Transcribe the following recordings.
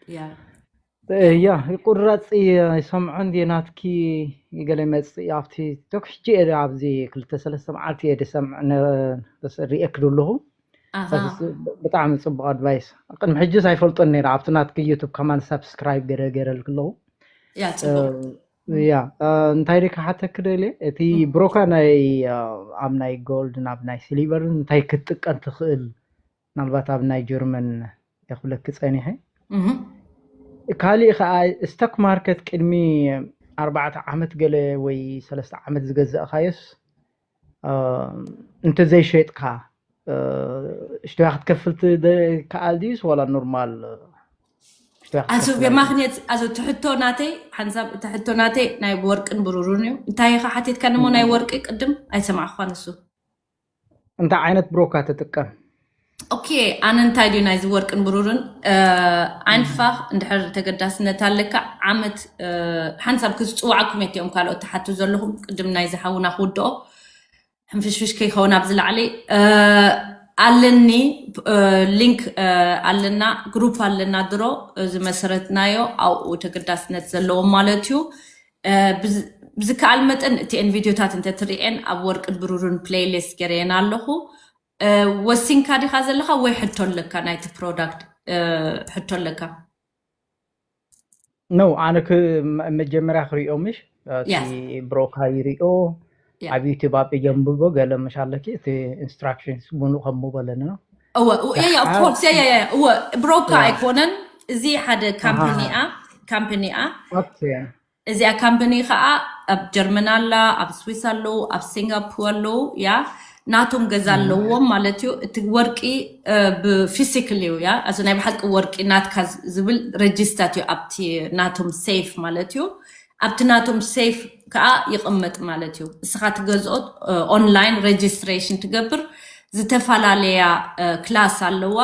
ያ ያ ይቁረፅ ይሰምዖ እንዲ ናትኪ ገለ መፅእ ኣብቲ ቶክ ሕጂ እየ ኣብዚ ክልተ ሰለስተ መዓልቲ እየ ዝሰምዕ ሪኤክት ኣለኹ። ኣሃ ብጣዕሚ ፅቡቅ ኣድቫይስ። ቅድሚ ሕጅስ ኣይፈልጦን ነይረ። ኣብቲ ናትኪ ዩቱብ ከማን ሳብስክራይብ ገረ ገረልክ ኣለኹ። ያ ጽቡቅ ያ እንታይ ደ ክሓተክ ደልየ እቲ ብሮካ ናይ ኣብ ናይ ጎልድ ናብ ናይ ሲሊቨርን እንታይ ክትጥቀም ትኽእል? ምናልባት ኣብ ናይ ጀርመን የኽብለኪ ጸኒሐ። እህ ካሊእ ከዓ ስቶክ ማርኬት ቅድሚ ኣርባዕተ ዓመት ገለ ወይ ሰለስተ ዓመት ዝገዛእካዮስ እንተዘይሸጥካ ሽቶያ ክትከፍል ትደ- ከኣል ድዩስ ዋላ ኖርማል ሽቶያ ኣዚ ክትከፍል ኣይኮነን? ማክኔት ኣዚ ትሕቶ ናተይ ሓንሳብ እቲ ሕቶ ናተይ ናይ ወርቅን ብሩርን እዩ። እንታይ ኢኻ ሓቲትካኒ እሞ ናይ ወርቂ ቅድም ኣይሰማዕኳን እሱ። እንታይ ዓይነት ብሮካ ትጥቀም? ኦኬ ኣነ እንታይ ድዩ ናይዚ ወርቅን ብሩርን ኣንፋኽ እንድሕር ተገዳስነት ኣለካ ዓመት ሓንሳብ ክዝፅዋዕኩም እየ እቲኦም ካልኦት ትሓቱ ዘለኹም ቅድም ናይዚ ሓውና ክውድኦ ሕንፍሽፍሽ ከይኸውን ኣብዚ ላዕሊ ኣለኒ ሊንክ ኣለና ግሩፕ ኣለና ድሮ ዝመሰረትናዮ ኣብኡ ተገዳስነት ዘለዎም ማለት እዩ። ብዝከኣል መጠን እቲኤን ቪድዮታት እንተትርእየን ኣብ ወርቅን ብሩርን ፕሌይሊስት ገይረየን ኣለኹ። ወሲንካ ዲኻ ዘለኻ ወይ ሕቶ ኣለካ ናይቲ ፕሮዳክት ሕቶ ኣለካ? ነው ኣነ ክ- መ- መጀመሪያ ክሪኦ ምሽ እቲ Yes. ብሮካ ይሪኦ Yeah. ኣብ ዩቲብ ኣብ የንብቦ ገለ ምሽ ኣለኪ እቲ ኢንስትራክሽንስ ብኑ ከም በለኒ ነው። እወ እወ፣ yeah, yeah, of ደሓር- course, yeah, yeah, yeah. እወ ብሮካ Yeah. ኣይኮነን እዚ ሓደ ካምፓኒ ኣሃ። እያ ካምፓኒ እያ Okay. እዚኣ ካምፓኒ ከዓ ኣብ ጀርመን ኣላ ኣብ ስዊስ ኣለዉ ኣብ ሲንጋፖር ኣለዉ ያ ናቶም ገዛ ኣለዎም ማለት እዩ። እቲ ወርቂ ብፊዚካል እዩ ያ እዚ ናይ ብሓቂ ወርቂ ናትካ ዝብል ረጅስታት እዩ ኣብቲ ናቶም ሴፍ ማለት እዩ። ኣብቲ ናቶም ሴፍ ከዓ ይቕመጥ ማለት እዩ። እስኻ ትገዝኦ ኦንላይን ሬጅስትሬሽን ትገብር ዝተፈላለያ ክላስ ኣለዋ።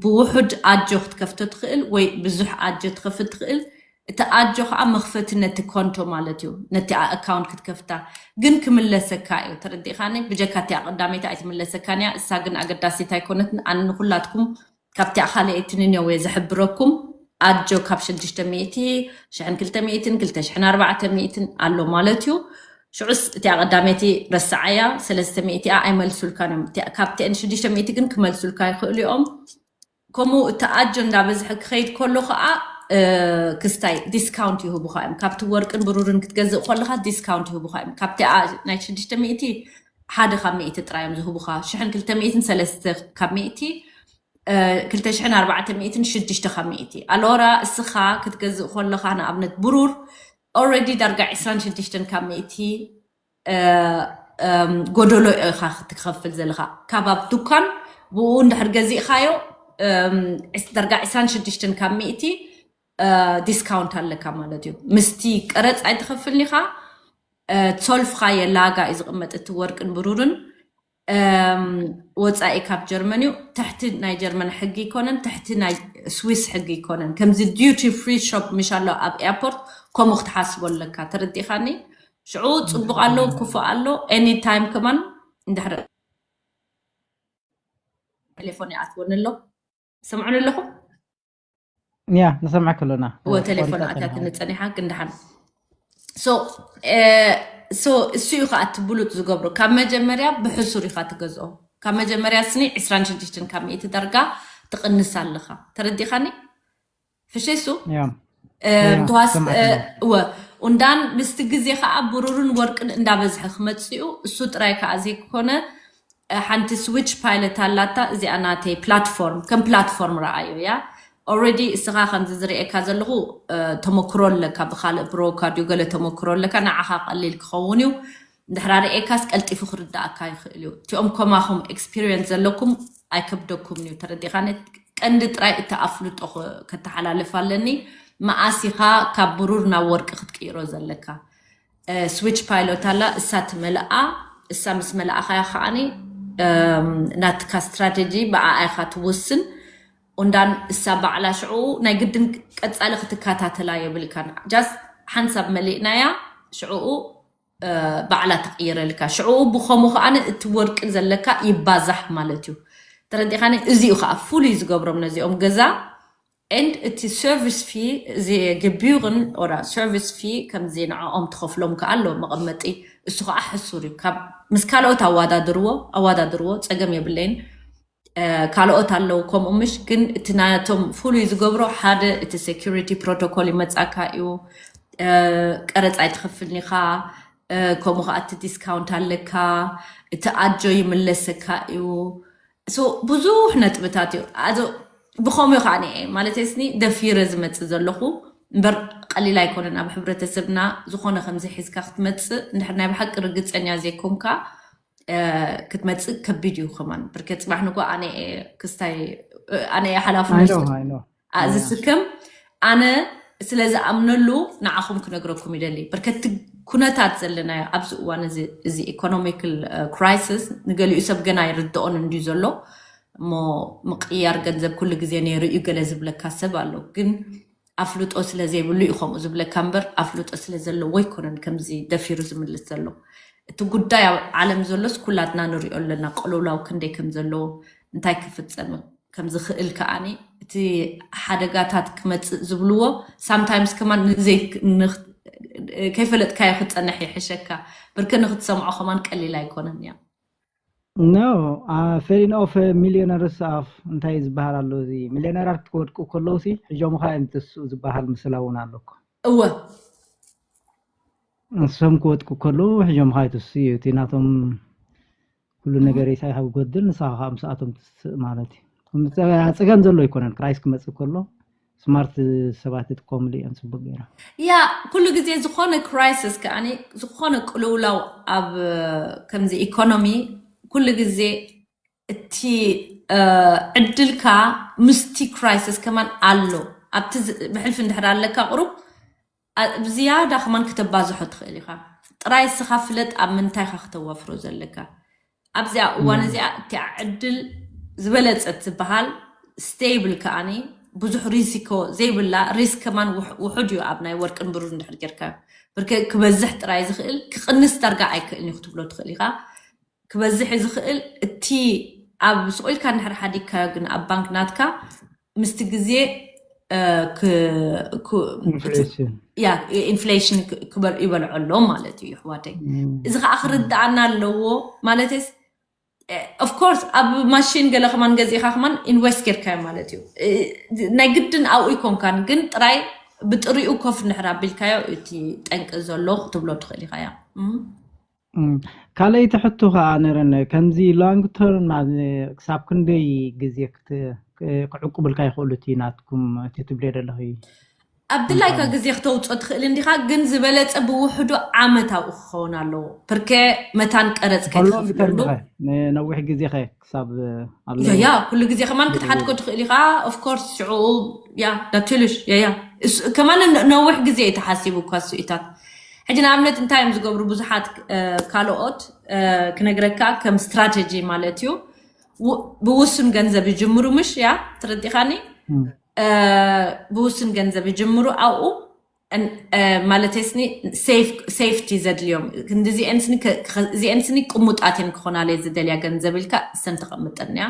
ብውሑድ ኣጆ ክትከፍቶ ትኽእል ወይ ብዙሕ ኣጆ ትኸፍት ትኽእል። እቲ ኣጆ ከዓ መኽፈቲ ነቲ ኮንቶ ማለት እዩ። ነቲ ኣካውንት ክትከፍታ ግን ክምለሰካ እዩ። ተረዲእካኒ? ብጀካ እቲኣ ቀዳመይቲ ኣይትምለሰካን እያ። እሳ ግን ኣገዳሲት ኣይኮነትን። ኣነ ንኩላትኩም ካብቲኣ ካልኣይትንን እየ ዝሕብረኩም። ኣጆ ካብ ሽዱሽተ ሚእቲ ሽሕን ክልተ ሚእትን ክልተ ሽሕን ኣርባዕተ ሚእትን ኣሎ ማለት እዩ። ሽዑስ እቲኣ ቀዳመይቲ ረስዓያ ሰለስተ ሚእቲ እያ ኣይመልሱልካን እዮም። እቲኣ- ካብቲአን ሽዱሽተ ሚእቲ ግን ክመልሱልካ ይኽእሉ እዮም። ከምኡ እቲ ኣጆ እንዳበዝሐ ክኸይድ ከሎ ከዓ ክስታይ ዲስካውንት ይህቡኻ እዮም። ካብቲ ወርቅን ብሩርን ክትገዝእ ከለካ ዲስካውንት ይህቡኻ እዮም። ካብቲ ናይ ሽዱሽተ ሚእቲ ሓደ ካብ ሚእቲ ጥራይ እዮም ዝህቡኻ። ሽሕን ክልተ ሚእትን ሰለስተ ካብ ሚእቲ ክልተ ሽሕን ኣርባዕተ ሚእትን ሽዱሽተ ካብ ሚእቲ ኣሎራ እስኻ ክትገዝእ ከለኻ ንኣብነት ብሩር ኦረዲ ዳርጋ ዕስራን ሽዱሽተን ካብ ሚእቲ ጎደሎ ኢኻ ክትከፍል ዘለኻ። ካብ ኣብ ዱካን ብኡ እንድሕር ገዚእኻዮ ዳርጋ ዕስራን ሽዱሽተን ካብ ሚእቲ ዲስካውንት ኣለካ ማለት እዩ። ምስቲ ቀረፅ ኣይትኸፍልኒኻ። ሶልፍኻ የላጋ እዩ ዝቕመጥ እቲ ወርቅን ብሩርን ወፃኢ ካብ ጀርመን እዩ። ትሕቲ ናይ ጀርመን ሕጊ ይኮነን ትሕቲ ናይ ስዊስ ሕጊ ይኮነን። ከምዚ ዲዩቲ ፍሪ ሾፕ ምሽ ኣሎ ኣብ ኤርፖርት ከምኡ ክትሓስቦ ኣለካ። ተረዲእካኒ? ሽዑ ፅቡቅ ኣሎ ክፉእ ኣሎ። ኤኒ ታይም ከማን እንድሕር ቴሌፎን ይኣትወኒ ኣሎ። ሰምዑን ኣለኹም? ያ ንሰምዐክ ኣለና። እወ ቴሌፎን ኣትያትኒ ጸኒሓ ግን ደሓን so እሱ እዩ ከዓ እቲ ብሉፅ ዝገብሮ። ካብ መጀመርያ ብሕሱር ኢካ ትገዝኦ። ካብ መጀመርያ ስኒ ዕስራን ሽዱሽተን ካብ ሚእቲ ዳርጋ ትቕንስ ኣለኻ። ተረዲኻኒ? ፍሸሱ ያ እወ ኡንዳን ምስቲ ግዜ ከዓ ብሩርን ወርቅን እንዳበዝሐ ክመፅኡ እሱ ጥራይ ከዓ ዘይኮነ ሓንቲ ስዊች ፓይለት ኣላታ እዚኣ ናተይ ፕላትፎርም ከም ፕላትፎርም ረኣዮ እያ። ኦረዲ እስኻ ከምዚ ዝርእየካ ዘለኹ ተመክሮ ኣለካ ብካልእ ብሮካ ድዩ ገለ ተመክሮ ኣለካ ንዓኻ ቀሊል ክኸውን እዩ። እንድሕራ ርእየካስ ቀልጢፉ ክርዳእካ ይኽእል እዩ። እቲኦም ከማኹም ኤክስፒሪየንስ ዘለኩም ኣይከብደኩም እዩ። ተረዲኻኒ? ቀንዲ ጥራይ እቲ ኣፍልጦ ከተሓላልፍ ኣለኒ። መኣስ ኢኻ ካብ ብሩር ናብ ወርቂ ክትቅይሮ ዘለካ? ስዊች ፓይሎት ኣላ እሳ ትመልኣ። እሳ ምስ መላእኻያ ከዓኒ ናትካ ስትራቴጂ ብኣኣይካ ትወስን። ኡንዳን እሳ ባዕላ ሽዑ ናይ ግድን ቀፃሊ ክትከታተላ የብልካን። ጃስት ሓንሳብ መሊእናያ ሽዕኡ ባዕላ ትቅይረልካ። ሽዕኡ ብኸሙ ከዓኒ እቲ ወርቂ ዘለካ ይባዛሕ ማለት እዩ። ተረዲኻኒ? እዚኡ ከዓ ፍሉይ ዝገብሮም ነዚኦም ገዛ And እቲ service fee እዚ Gebühren or service fee ከምዚ ንዕኦም ትኸፍሎም ከኣ ኣሎ መቐመጢ። እሱ ከዓ ሕሱር እዩ። ካብ ምስ ካልኦት ኣዋዳድርዎ ኣዋዳድርዎ ጸገም የብለይን። ካልኦት ኣለዉ ከምኡ ምሽ ግን እቲ ናቶም ፍሉይ ዝገብሮ ሓደ እቲ security protocol ይመጻካ እዩ። ቀረጽ ኣይትኸፍልኒኻ። ከምኡ ከዓ እቲ discount ኣለካ። እቲ ኣጆ ይምለሰካ እዩ። ብዙሕ ነጥብታት እዩ። ብኸምኡ ከዓ ማለት ስኒ ደፊረ ዝመፅእ ዘለኹ እምበር ቀሊል ኣይኮነን። ኣብ ሕብረተሰብና ዝኾነ ከምዚ ሒዝካ ክትመፅእ እንድሕር ናይ ብሓቂ ርግፀኛ ዘይኮንካ ክትመፅእ ከቢድ እዩ። ከማን ብርከ ፅባሕ ንጎ ኣነ ክስታይ ኣነ ሓላፍነት ዝስከም ኣነ ስለ ዝኣምነሉ ንዓኹም ክነግረኩም ይደሊ። ብርከቲ ኩነታት ዘለናዮ ኣብዚ እዋን እዚ economical crisis ንገሊኡ ሰብ ገና ይርድኦን እንድዩ ዘሎ እሞ ምቅያር ገንዘብ ኩሉ ግዜ ነይሩ እዩ ገለ ዝብለካ ሰብ ኣሎ። ግን ኣፍልጦ ስለ ዘይብሉ እዩ ከምኡ ዝብለካ እምበር ኣፍልጦ ስለ ዘለዎ ኣይኮነን ከምዚ ደፊሩ ዝምልስ ዘሎ። እቲ ጉዳይ ኣብ ዓለም ዘሎስ ኩላትና ንሪኦ ኣለና። ቅልውላው ክንደይ ከም ዘለዎ እንታይ ክፍፀም ከም ዝኽእል ከኣኒ እቲ ሓደጋታት ክመፅእ ዝብልዎ sometimes ከማን ከይፈለጥካዮ ክትፀንሕ ይሕሸካ። ብርክ ንክትሰምዖ ከማን ቀሊል ኣይኮነን እያ። No, uh, falling off millionaires of እንታይ ዝበሃል ኣሎ እዚ ሚሊዮነራት ክወድቁ ከለዉ ሲ ሕጆምኻ እዮም ትስኡ ዝበሃል ምስላ እውን ኣለኩ። እወ ንሶም ክወድቁ ከለዉ ሕጆምኻ ይትስኡ እዩ። እቲ ናቶም ኩሉ ነገር ኢሳይ ካብ ጎድል ንስኻ ከዓ ምስኣቶም ትስእ ማለት እዩ። ጸገም ዘሎ ኣይኮነን። ክራይስ ክመጽእ ከሎ ስማርት ሰባት ይጥቀምሉ እዮም ጽቡቅ ገይሮም። ያ ኩሉ ግዜ ዝኾነ ክራይሲስ ከኣኒ ዝኾነ ቅልውላው ኣብ ከምዚ ኢኮኖሚ ኩሉ ግዜ እቲ ዕድልካ ምስቲ ክራይሲስ ከማን ኣሎ። ኣብቲ ብሕልፊ እንድሕር ኣለካ ቅሩብ ብዝያዳ ከማን ክተባዝሖ ትኽእል ኢኻ። ጥራይ እስኻ ፍለጥ ኣብ ምንታይ ኢኻ ክተዋፍሮ ዘለካ። ኣብዚኣ እዋን እዚኣ እቲኣ ዕድል ዝበለፀት ዝበሃል ስቴብል ከኣኒ ብዙሕ ሪስኮ ዘይብላ ሪስክ ከማን ውሑድ እዩ። ኣብ ናይ ወርቅን ብሩር እንድሕር ጌርካ ብርከ ክበዝሕ ጥራይ ዝኽእል ክቕንስ ዳርጋ ኣይክእልን እዩ ክትብሎ ትኽእል ኢኻ። ክበዝሕ ዝኽእል እቲ ኣብ ስቑኢልካ እንድሕር ሓዲግካዮ ግን ኣብ ባንክ ናትካ ምስቲ ግዜ ኢንፍሌሽን ይበልዖ ኣሎ ማለት እዩ ኣሕዋተይ። እዚ ከዓ ክርድኣና ኣለዎ ማለትስ ኦፍኮርስ ኣብ ማሽን ገለ ከማን ገዚእካ ከማን ኢንቨስት ጌርካዮ ማለት እዩ። ናይ ግድን ኣብኡ ይኮንካን ግን ጥራይ ብጥሪኡ ኮፍ እንድሕር ኣቢልካዮ እቲ ጠንቂ ዘሎ ክትብሎ ትኽእል ኢኻ እያ። ካልኣይቲ ሕቶ ከዓ ነረን ከምዚ ሎንግ ተርም ክሳብ ክንደይ ግዜ ክዕቁብልካ ይኽእሉ እቲ ናትኩም እቲ ትብልዮ ዘለኺ? ኣብ ድላይካ ግዜ ክተውፅኦ ትኽእል እንዲኻ ግን ዝበለፀ ብውሕዱ ዓመታዊ ክኸውን ኣለዎ። ፕርከ መታን ቀረፅ ከይትኸፍለሉ ነዊሕ ግዜ ከ ክሳብ ኣሎ ያ ኩሉ ግዜ ከማን ክትሓድጎ ትኽእል ኢኻ። ኦፍኮርስ ሽዑ ያ ዳትልሽ ያ ከማን ነዊሕ ግዜ እዩ ተሓሲቡ እኳ ስኢታት። ሕጂ ንኣብነት እንታይ እዮም ዝገብሩ ብዙሓት ካልኦት ክነግረካ ከም ስትራቴጂ ማለት እዩ። ብውሱን ገንዘብ ይጅምሩ ምሽ ያ ትረዲኻኒ ብውሱን ገንዘብ ይጅምሩ ኣብኡ ማለት ስኒ ሴፍቲ ዘድልዮም ክንዲዚኤን ስኒ ቅሙጣት እየን ክኾናለየ ዝደልያ ገንዘብ ኢልካ እሰን ተቐምጠን እያ።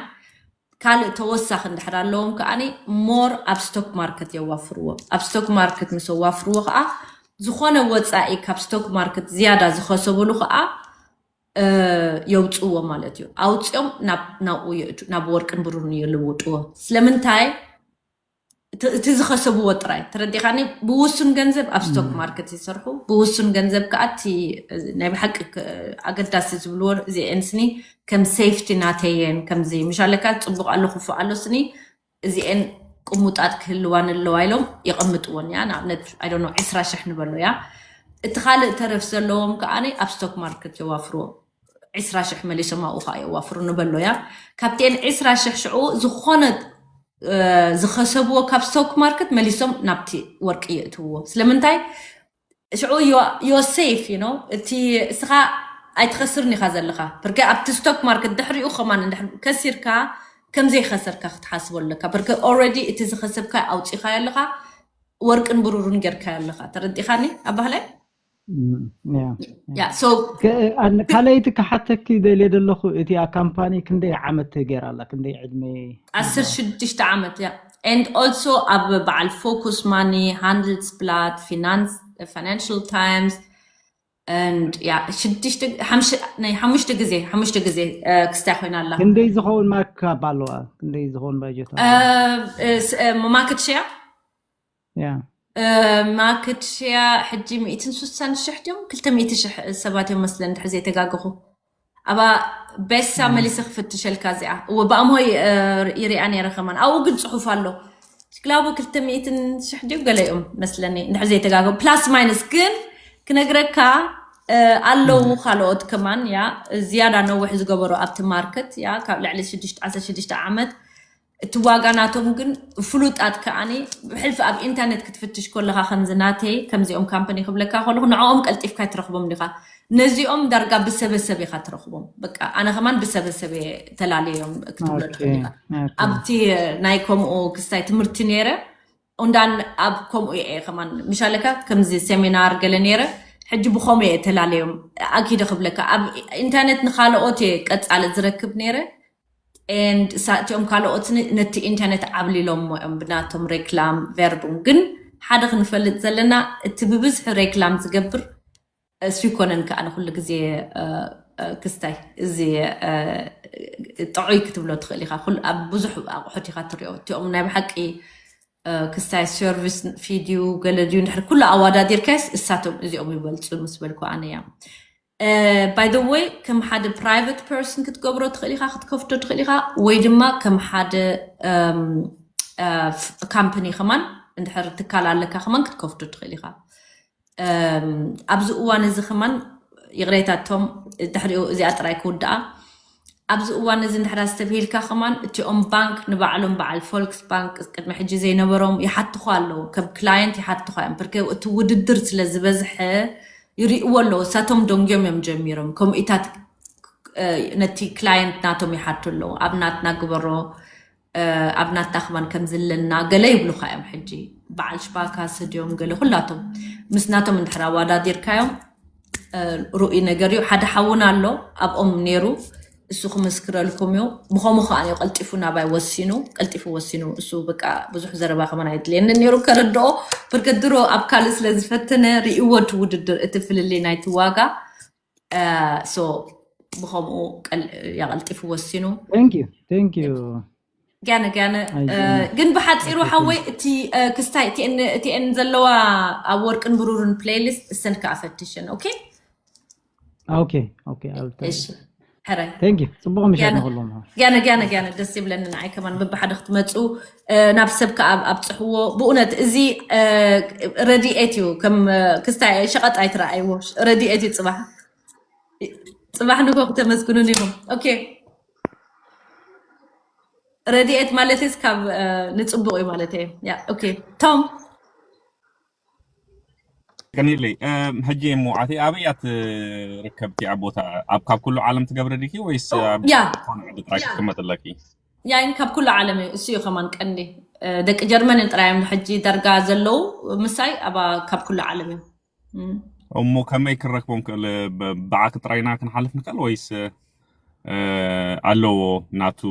ካልእ ተወሳኺ እንድሕር ኣለዎም ከዓኒ ሞር ኣብ ስቶክ ማርኬት የዋፍርዎ። ኣብ ስቶክ ማርኬት ምስ ኣዋፍርዎ ከዓ ዝኾነ ወፃኢ ካብ ስቶክ ማርኬት ዝያዳ ዝኸሰብሉ ከዓ የውፅዎ ማለት እዩ። ኣውፅኦም ናብኡ ናብ ወርቅን ብሩርን ይልውጥዎ። ስለምንታይ እቲ ዝኸሰብዎ ጥራይ ተረዲኻኒ። ብውሱን ገንዘብ ኣብ ስቶክ ማርኬት ይሰርሑ፣ ብውሱን ገንዘብ ከዓ እቲ ናይ ብሓቂ ኣገዳሲ ዝብልዎ እዚኤን ስኒ ከም ሴፍቲ ናተየን ከምዚ ምሻለካ ፅቡቅ ኣሎ ክፉእ ኣሎ ስኒ እዚኤን ቅሙጣት ክህልዋን ኣለዋ ኢሎም የቐምጥዎን እያ። ንኣብነት ኣይ ዶንት ኖ ዕስራ ሽሕ ንበሎ እያ። እቲ ካልእ ተረፍ ዘለዎም ከዓ ኣብ ስቶክ ማርኬት የዋፍርዎ። ዕስራ ሽሕ መሊሶም ኣብኡ ከዓ የዋፍሩ ንበሎ እያ። ካብቲኤን ዕስራ ሽሕ ሽዑ ዝኾነ ዝኸሰብዎ ካብ ስቶክ ማርኬት መሊሶም ናብቲ ወርቂ የእትውዎ። ስለምንታይ ሽዑ ዮ ሴፍ ዩ ኖ እቲ እስኻ ኣይትኸስርን ኢኻ ዘለኻ። ብርገ ኣብቲ ስቶክ ማርኬት ድሕሪኡ ከማን እንድሕር ከሲርካ ከም ዘይኸሰርካ ክትሓስቦ ኣለካ። ብርገ ኦረዲ እቲ ዝኸሰብካ ኣውፂኻዮ ኣለኻ፣ ወርቅን ብሩርን ጌርካዮ ኣለኻ። ተረዲኻኒ ኣባህላይ? ካልኣይቲ ክሓተኪ ደልየ ዘለኹ እቲ ካምፓኒ ክንደይ ዓመት ገይራ ኣላ? ክንደይ ዕድመ? ዓሰርተ ሽዱሽተ ዓመት እያ። And also ኣብ በዓል Focus Money፣ Handelsblatt፣ Finans፣ Financial Times and yeah ሽዱሽተ ሓምሽ- ናይ ሓሙሽተ ግዜ ሓሙሽተ ግዜ ክስታይ ኮይና ኣላ። ክንደይ ዝኸውን ማርካፕ ኣለዋ? ክንደይ ዝኸውን ባጀት ኣለዋ? ማርኬት ሼር ያ ማርኬት ሼር ሕጂ ሚእትን ስሳን ሽሕ ድዮም ክልተ ሚእቲ ሽሕ ሰባት እዮም መስለን ድሕር ዘይተጋገኹ። ኣባ ቤሳ መሊሰ ክፍትሸልካ እዚኣ እወ ብኣምሆይ ይሪኣ ነይረ ከማን ኣብኡ ግን ጽሑፍ ኣሎ። ክላቡ ክልተ ሚእትን ሽሕ ድዩ ገለ እዮም መስለኒ እንድሕር ዘይተጋገኹ plus minus ግን ክነግረካ ኣለዉ ካልኦት ከማን ያ ዝያዳ ነዊሕ ዝገበሩ ኣብቲ ማርኬት ያ ካብ ልዕሊ ሽዱሽተ ዓሰርተ ሽዱሽተ ዓመት እቲ ዋጋ ናቶም ግን ፍሉጣት ከዓኒ ብሕልፊ ኣብ ኢንተርኔት ክትፍትሽ ከለካ ከምዚ ናተይ ከምዚኦም ካምፓኒ ክብለካ ከለኩ ንዕኦም ቀልጢፍካ ትረክቦም ዲካ። ነዚኦም ዳርጋ ብሰበሰብ ኢካ ትረክቦም። በቃ ኣነ ከማን ብሰበሰብ እየ ተላለዮም ክትብሎ ትክእል ኢካ። ኣብቲ ናይ ከምኡ ክስታይ ትምህርቲ ነይረ እንዳን ኣብ ከምኡ እየ ከማን ምሻለካ ከምዚ ሴሚናር ገለ ነይረ። ሕጂ ብከምኡ እየ ተላለዮም ኣኪደ ክብለካ ኣብ ኢንተርኔት ንካልኦት እየ ቀጻለ ዝረክብ ነይረ። And እሳእቲኦም ካልኦት ነቲ ኢንተርኔት ዓብሊሎሞ እዮም ብናቶም ሬክላም ቨርቡን ግን ሓደ ክንፈልጥ ዘለና እቲ ብብዝሒ ሬክላም ዝገብር እሱ ይኮነን ከዓ ንኩሉ ግዜ ክስታይ እዚ ጥዑይ ክትብሎ ትኽእል ኢኻ። ኣብ ብዙሕ ኣቑሑት ኢኻ ትሪኦ እቲኦም ናይ ብሓቂ ክስታይ ሰርቪስ ፊድዩ ገለ ድዩ ንድሕር ኩሉ ኣዋዳዲርካስ እሳቶም እዚኦም ይበልፁ ምስ በልኩ ኣነ እያ። By the way ከም ሓደ private person ክትገብሮ ትኽእል ኢኻ ክትከፍቶ ትኽእል ኢኻ ወይ ድማ ከም ሓደ ካምፕኒ ከማን እንድሕር ትካል ኣለካ ከማን ክትከፍቶ ትኽእል ኢኻ። ኣብዚ እዋን እዚ ከማን ይቕሬታቶም ድሕሪኡ እዚኣ ጥራይ ክውድኣ ኣብዚ እዋን እዚ እንድሕር ኣስተብሂልካ ከማን እቲኦም ባንክ ንባዕሎም በዓል ፎልክስ ባንክ ቅድሚ ሕጂ ዘይነበሮም ይሓትኹ ኣለዉ ከም ክላየንት ይሓትኹ እዮም ብርከ እቲ ውድድር ስለ ዝበዝሐ ይርእዎ ኣለዉ እሳቶም ደንጊዮም እዮም ጀሚሮም ከምኡኢታት ነቲ ክላየንት ናቶም ይሓቱ ኣለዉ ኣብ ናትና ግበሮ ኣብ ናትና ክማን ከም ዘለና ገለ ይብሉካ እዮም ሕጂ በዓል ሽባካ ስድዮም ገለ ኩላቶም ምስ ናቶም እንድሕር ኣዋዳዲርካዮም ርኡይ ነገር እዩ ሓደ ሓውና ኣሎ ኣብኦም ነይሩ እሱ ክምስክረልኩም እዩ ብኸምኡ ከዓ እዩ ቀልጢፉ ናባይ ወሲኑ ቀልጢፉ ወሲኑ እሱ በቃ ብዙሕ ዘረባ ከመን ኣይድልየንን ነይሩ ከረድኦ ብርግድሮ ኣብ ካልእ ስለ ዝፈተነ ርእዎ እቲ ውድድር እቲ ፍልልይ ናይቲ ዋጋ so ብኸምኡ የቐልጢፉ ወሲኑ Thank you. Thank you. ጋነ ጋነ ግን ብሓፂሩ ሓወይ እቲ ክስታይ እቲኤን ዘለዋ ኣብ ወርቅን ብሩርን playlist እሰን ከዓ ፈትሸን okay Okay, okay, I'll try. ሕራይ Thank you. ጽቡቕ ምሻት ንኹሎም። ጋነ ጋነ ጋነ ደስ ይብለኒ ንዓይ ከማን በብሓደ ክትመፁ ናብ ሰብ ከዓ ኣብፅሕዎ ብእውነት እዚ ረድኤት እዩ ከም ክስታይ ሸቐጥ ኣይትረኣይዎ ረድኤት እዩ ፅባሕ ፅባሕ ንጎ ክተመስግኑን ኢኹም okay ረድኤት ማለትስ ካብ ንፅቡቅ እዩ ማለት እዩ ያ okay ቶም ከኒለይ ሕጂ እሞ ኣቲ ኣበይ እያ ትርከብ እቲኣ ቦታ ኣብ ካብ ኩሉ ዓለም ትገብሪ ዲኪ ወይስ ያ ጥራይ ክትቅመጥ ኣለኪ ያ ካብ ኩሉ ዓለም እዩ እሱ እዩ ከማን ቀንዲ ደቂ ጀርመን ጥራይ እዮም ሕጂ ዳርጋ ዘለዉ ምሳይ ኣብ ካብ ኩሉ ዓለም እዩ እሞ ከመይ ክንረክቦም ክእል ብዓክ ጥራይና ክንሓልፍ ንክእል ወይስ ኣለዎ ናቱ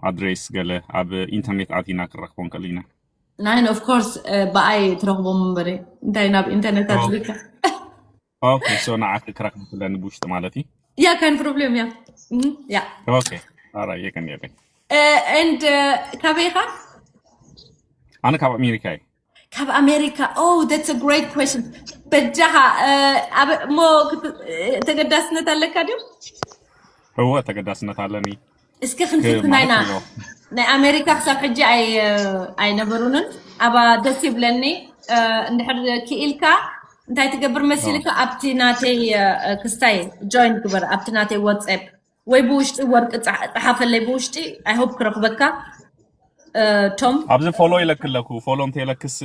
ኣድሬስ ገለ ኣብ ኢንተርኔት ኣቲና ክንረክቦ ንክእል ኢና ናይን of course ብኣይ ትረክቦም እምበረ እንታይ ናብ ኢንተርኔት ኣድሪካ okay so ንዓክ ክረክብ ክለኒ ብውሽጢ ማለት እዩ ያ kind problem ያ ያ okay ኣራ የቀን የቀን and ካበይ ኢኻ ኣነ ካብ ኣሜሪካ እዩ ካብ ኣሜሪካ oh that's a great question በጃኻ እሞ ተገዳስነት ኣለካ ድዩ እወ ተገዳስነት ኣለኒ እስኪ ክንፍትና ኢና ናይ ኣሜሪካ ክሳብ ሕጂ ኣይነበሩንን ኣባ ደስ ይብለኒ እንድሕር ክኢልካ እንታይ ትገብር መሲልካ ኣብቲ ናተይ ክስታይ join ግበር ኣብቲ ናተይ WhatsApp ወይ ብውሽጢ ወርቂ ጸሓፈለይ ብውሽጢ I hope ክረክበካ ቶም ኣብዚ follow ኢለክ ኣለኩ follow እንተ ኢለክስ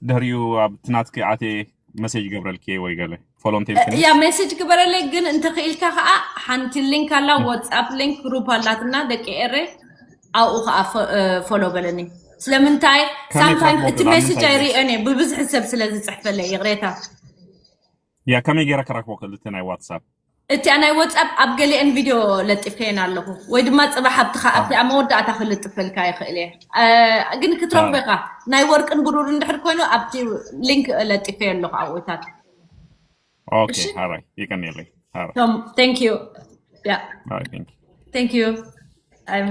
ድሕሪኡ ኣብ ትናትኪ ኣቴ message ገብረልኪ ወይ ገለ follow እንተ ኢልክኒ ያ message ግበረለይ ግን እንተ ክኢልካ ከዓ ሓንቲ link ኣላ WhatsApp link group ኣላትና ደቂ ኤረ ኣብኡ ከዓ follow በለኒ ስለምንታይ sometimes እቲ message ኣይርእዮን እየ ብብዝሒ ሰብ ስለ ዝፅሕፈለይ ይቕሬታ ያ ከመይ ገይረ ክረክቦ ክእል እቲ ናይ WhatsApp እቲኣ ናይ ወጻፕ ኣብ ገሊአን ቪድዮ ለጢፈየን ኣለኹ፣ ወይ ድማ ጽባሕ ኣብቲ ኸ ኣብቲ ኣብ መወዳእታ ክልጥፈልካ ይኽእል እየ። እ፣ ግን ክትረኽቦ ኢኻ። ናይ ወርቅን ብሩር እንድሕር ኮይኑ ኣብቲ ሊንክ ለጢፈየ ኣለኹ ኣብኡታት። Okay, all right. You can nearly. All right. Tom, thank you. Yeah, All right, thank you. Thank you. I'm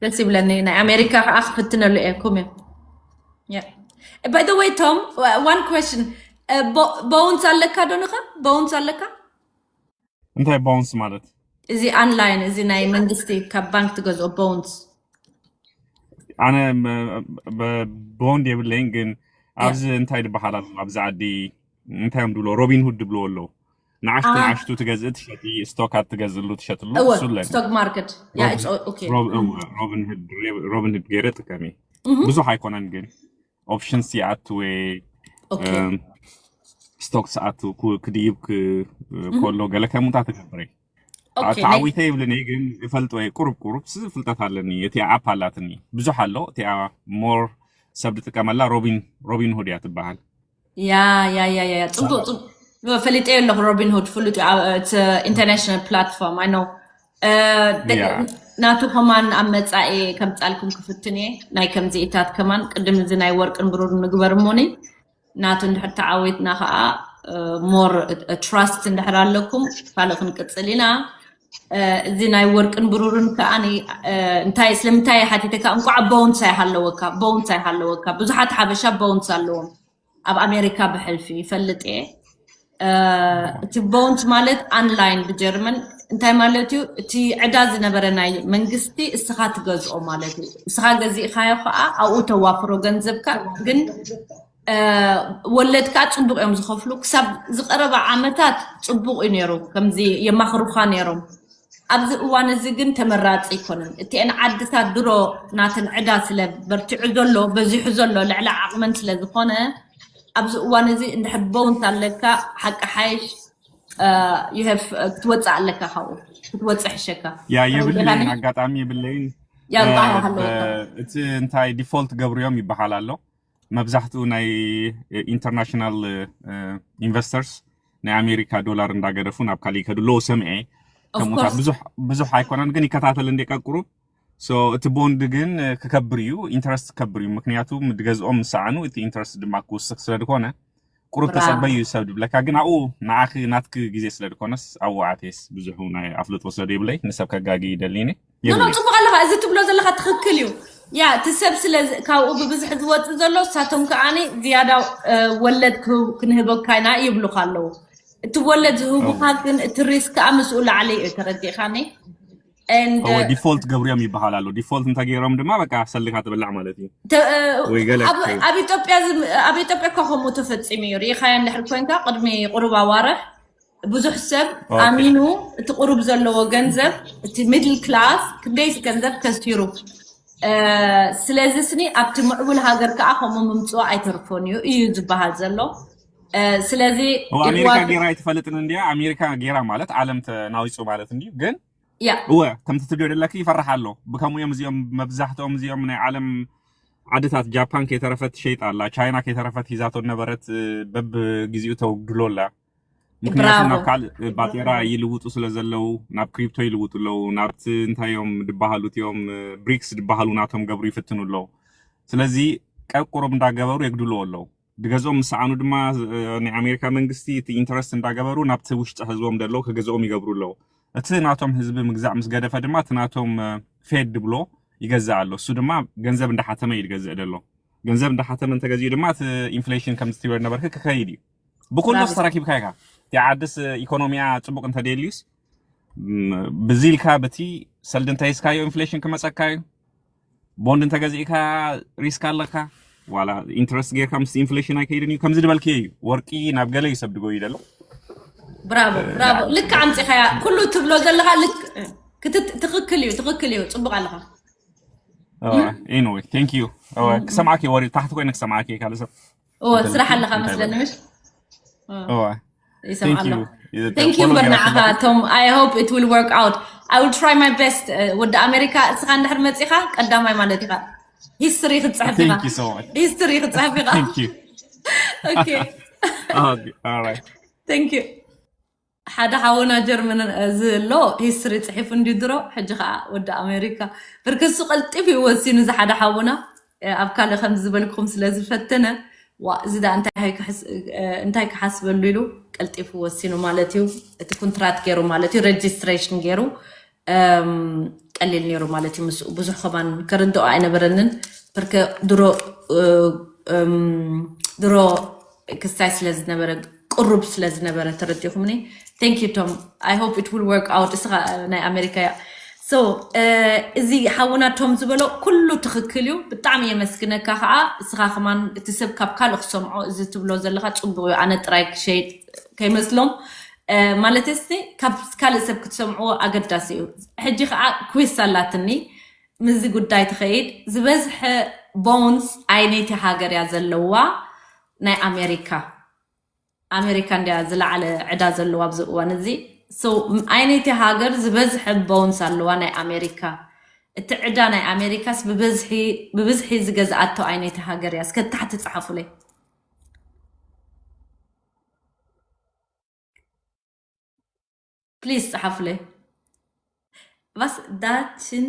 ደስ ይብለኒ። ናይ ኣሜሪካ ከዓ ክፍትነሉ እየ። ኩም እየ። Yeah. By the way, Tom, uh, one question. Uh, ቦውንስ ኣለካ ዶ ንኸ? ቦውንስ ኣለካ? እንታይ ቦንስ ማለት? እዚ ኦንላይን፣ እዚ ናይ መንግስቲ ካብ ባንክ ትገዝኦ ቦንስ። ኣነ ቦንድ የብለይን፣ ግን ኣብዚ እንታይ ዝበሃል ኣሎ ኣብዚ ዓዲ፣ እንታይ እዮም ድብሎ፣ ሮቢን ሁድ ድብሎ ኣለዉ። ንዓሽቱ ንዓሽቱ ትገዝእ ትሸጢ፣ ስቶካት ትገዝእሉ ትሸጥሉ። እሱ ኣለኒ። ስቶክ ማርኬት። ሮቢን ሁድ ገይረ ጥቀሚ። ብዙሕ ኣይኮነን ግን ኦፕሽንስ ይኣትወ፣ ስቶክስ ኣቱ ክድይብ ከሎ ገለ ከምኡታ ትገብረ። ተዓዊተ ይብልን፣ ግን እፈልጦ ቁሩብ ቁሩብ ፍልጠት ኣለኒ። እቲ ኣፕ ኣላትኒ፣ ብዙሕ ኣሎ። እቲኣ ሞር ሰብ ዝጥቀመላ ሮቢን ሮቢን ሁድ እያ ትበሃል። ያ ያ ያ ያ ጽቡቅ ጽቡቅ ፈሊጠ ኣለኹ። ሮቢን ሁድ ፍሉጥ ኢንተርናሽናል ፕላትፎርም። I know ናቱ ከማን ኣብ መጻኢ ከምጻልኩም ክፍትን እየ። ናይ ከምዚኢታት ከማን ቅድም እዚ ናይ ወርቅን ብሩር ንግበር እሞኒ ናቱ እንድሕር ተዓዊትና ከዓ ሞር ትራስት እንድሕር ኣለኩም ካልእ ክንቅጽል ኢና። እዚ ናይ ወርቅን ብሩርን ከዓ እንታይ ስለምንታይ ሓቲተካ እንቋዕ ቦንስ ኣይሃለወካ፣ ቦንስ ኣይሃለወካ። ብዙሓት ሓበሻ ቦንስ ኣለዎም ኣብ ኣሜሪካ ብሕልፊ ይፈልጥ እየ። እቲ ቦንስ ማለት ኣንላይን ብጀርመን እንታይ ማለት እዩ? እቲ ዕዳ ዝነበረ ናይ መንግስቲ እስኻ ትገዝኦ ማለት እዩ። እስኻ ገዚእካዮ ከዓ ኣብኡ ተዋፍሮ ገንዘብካ፣ ግን ወለድ ከዓ ፅቡቅ እዮም ዝኸፍሉ። ክሳብ ዝቀረበ ዓመታት ፅቡቅ እዩ ነይሩ፣ ከምዚ የማኽሩኻ ነይሮም። ኣብዚ እዋን እዚ ግን ተመራፂ ኣይኮነን። እቲአን ዓድታት ድሮ ናተን ዕዳ ስለ በርቲዑ ዘሎ በዚሑ ዘሎ ልዕሊ ዓቕመን ስለ ዝኾነ ኣብዚ እዋን እዚ እንድሕር ቦንስ ኣለካ ሓቂ ሓይሽ ክትወፅእ ኣለካ፣ ካብኡ ክትወፅእ ሕሸካ። ያ የብለይን፣ ኣጋጣሚ የብለይን። እቲ እንታይ ዲፎልት ገብርዮም ይበሃል ኣሎ። መብዛሕትኡ ናይ ኢንተርናሽናል ኢንቨስተርስ ናይ ኣሜሪካ ዶላር እንዳገደፉ ናብ ካሊእ ይከዱ ኣለዉ ሰምዐ። ከምኡታት ብዙሕ ኣይኮነን ግን ይከታተል እንደ ቀቁሩ። እቲ ቦንድ ግን ክከብር እዩ፣ ኢንተረስት ክከብር እዩ። ምክንያቱ ድገዝኦም ምስ ሰዓኑ እቲ ኢንተረስት ድማ ክውስኽ ስለ ዝኾነ ቁሩብ ተጸበዩ ሰብ ድብለካ። ግን ኣብኡ ንዓኺ ናትኪ ግዜ ስለ ድኮነስ ኣብኡ ኣትየስ ብዙሕ ናይ ኣፍልጦ ስለ ደይብለይ ንሰብ ከጋጊ ይደሊኒ። ኖ ኖ፣ ጽቡቕ ኣለኻ። እዚ ትብሎ ዘለኻ ትኽክል እዩ። ያ እቲ ሰብ ስለ ካብኡ ብብዝሒ ዝወጽእ ዘሎ እሳቶም ከዓኒ ዝያዳ ወለድ ክንህበካ ኢና ይብሉኻ ኣለዉ። እቲ ወለድ ዝህቡኻ ግን እቲ ሪስክ ከዓ ምስኡ ላዕሊ እዩ። ተረዲእኻኒ? ዲፎልት ገብርዮም ይበሃል ኣሎ። ዲፎልት እንተገይሮም ድማ በቃ ሰሊኻ ትብላዕ ማለት እዩ። ኣብ ኢትዮጵያ እኳ ከምኡ ተፈፂሙ እዩ። ርኢኻዮ እንድሕር ኮይንካ ቅድሚ ቁሩብ ኣዋርሕ ብዙሕ ሰብ ኣሚኑ እቲ ቁሩብ ዘለዎ ገንዘብ፣ እቲ ሚድል ክላስ ክንደይስ ገንዘብ ከሲሩ። ስለዚ ስኒ ኣብቲ ምዕቡል ሃገር ከዓ ከምኡ ምምፅኡ ኣይተርፎን እዩ እዩ ዝበሃል ዘሎ። ስለዚ ኣሜሪካ ጌራ ኣይትፈልጥን እንዲያ። ኣሜሪካ ጌራ ማለት ዓለም ተናዊፁ ማለት እንዲዩ። ግን እወ ከምቲ ትብልዮ ዘለኪ ይፈርሕ ኣሎ። ብከምኡ እዮም እዚኦም መብዛሕትኦም እዚኦም ናይ ዓለም ዓድታት፣ ጃፓን ከይተረፈት ትሸይጥ ኣላ፣ ቻይና ከይተረፈት ሂዛቶ ነበረት በብግዚኡ ተውግድሎ ኣላ። ምክንያቱ ናብ ካልእ ባጤራ ይልውጡ ስለ ዘለዉ ናብ ክሪፕቶ ይልውጡ ኣለዉ። ናብቲ እንታይ እዮም ድበሃሉ እቲኦም ብሪክስ ድበሃሉ ናቶም ገብሩ ይፍትኑ ኣለዉ። ስለዚ ቀቁሮም እንዳገበሩ የግድልዎ ኣለዉ። ድገዝኦም ምስ ሰዓኑ ድማ ናይ ኣሜሪካ መንግስቲ እቲ ኢንተረስት እንዳገበሩ ናብቲ ውሽጢ ህዝቦም ደለዉ ክገዝኦም ይገብሩ ኣለዉ። እቲ ናቶም ህዝቢ ምግዛእ ምስ ገደፈ ድማ እቲ ናቶም ፌድ ድብሎ ይገዝእ ኣሎ። እሱ ድማ ገንዘብ እንዳሓተመ እዩ ዝገዝእ ደሎ። ገንዘብ እንዳሓተመ እንተገዚኡ ድማ እቲ ኢንፍሌሽን ከም ዝትብር ነበርክ ክኸይድ እዩ። ብኩሉ ተረኪብካ ኢካ። እቲ ዓድስ ኢኮኖሚያ ፅቡቅ እንተደልዩስ ብዚ ኢልካ በቲ ሰልዲ እንተሂዝካዮ ኢንፍሌሽን ክመፀካ እዩ። ቦንድ እንተገዚእካ ሪስክ ኣለካ። ዋላ ኢንትረስት ጌርካ ምስ ኢንፍሌሽን ኣይከይድን እዩ። ከምዚ ዝበልክዮ እዩ። ወርቂ ናብ ገለ እዩ ሰብ ድጎዩ ደሎ። ብራቮ ብራቮ። ልክ ኣምፂኻያ። ኩሉ ትብሎ ዘለካ ልክ ትክክል እዩ። ትክክል እዩ። ፅቡቅ ኣለካ። Anyway, thank you. ክሰምዓኪ ወሪ ታሕቲ ኮይነ ክሰምዓኪ ካልእ ሰብ ስራሕ ኣለካ መስለኒ ምሽ? ይሰምዓሎ። Thank you እምበር ንዓኻ ቶም። I hope it will work out. I will try my best. ወዲ ኣሜሪካ እስኻ እንድሕር መፂኻ ቀዳማይ ማለት ኢኻ። ሂስትሪ ክትፅሕፍ ኢኻ። History ክትፅሕፍ ኢኻ። Okay. All right. Thank you. ሓደ ሓውና ጀርመን እዚ ኣሎ ሂስትሪ ጽሒፉ እንዲ ድሮ ሕጂ ከዓ ወዲ ኣሜሪካ ብርክሱ ቀልጢፉ ይወሲኑ እዚ ሓደ ሓውና ኣብ ካልእ ከም ዝበልኩም ስለ ዝፈተነ ዋ እዚ ዳ እንታይ ክሓስበሉ ኢሉ ቀልጢፉ ወሲኑ ማለት እዩ። እቲ ኮንትራት ገይሩ ማለት እዩ፣ ሬጅስትሬሽን ገይሩ ቀሊል ነይሩ ማለት እዩ። ምስኡ ብዙሕ ከማን ከርድኦ ኣይነበረንን። ብርከ ድሮ ድሮ ክስታይ ስለ ዝነበረ ቅሩብ ስለ ዝነበረ ተረዲኹምኒ። Thank you Tom, I hope it will work out። እስኻ ናይ ኣሜሪካ እያ። So እዚ ሓውና ቶም ዝበሎ ኩሉ ትኽክል እዩ። ብጣዕሚ የመስግነካ ከዓ። እስኻ ከማን እቲ ሰብ ካብ ካልእ ክሰምዖ እዚ ትብሎ ዘለካ ፅቡቅ እዩ። ኣነ ጥራይ ክሸይጥ ከይመስሎም ማለት ስ ካብ ካልእ ሰብ ክትሰምዕዎ ኣገዳሲ እዩ። ሕጂ ከዓ ኩዊስ ኣላትኒ። ምዚ ጉዳይ ትኸይድ ዝበዝሐ ቦንስ ኣይነይቲ ሃገር እያ ዘለዋ? ናይ ኣሜሪካ። ኣሜሪካ እንዲያ ዝለዓለ ዕዳ ዘለዋ ኣብዚ እዋን እዚ። So ኣይነይቲ ሃገር ዝበዝሐ ቦንስ ኣለዋ ናይ ኣሜሪካ? እቲ ዕዳ ናይ ኣሜሪካስ ብብዝሒ ዝገዝኣቶ ኣይነይቲ ሃገር እያ? እስከ ታሕቲ ጸሓፉለይ። ፕሊዝ ጸሓፉለይ። ባስ ዳችን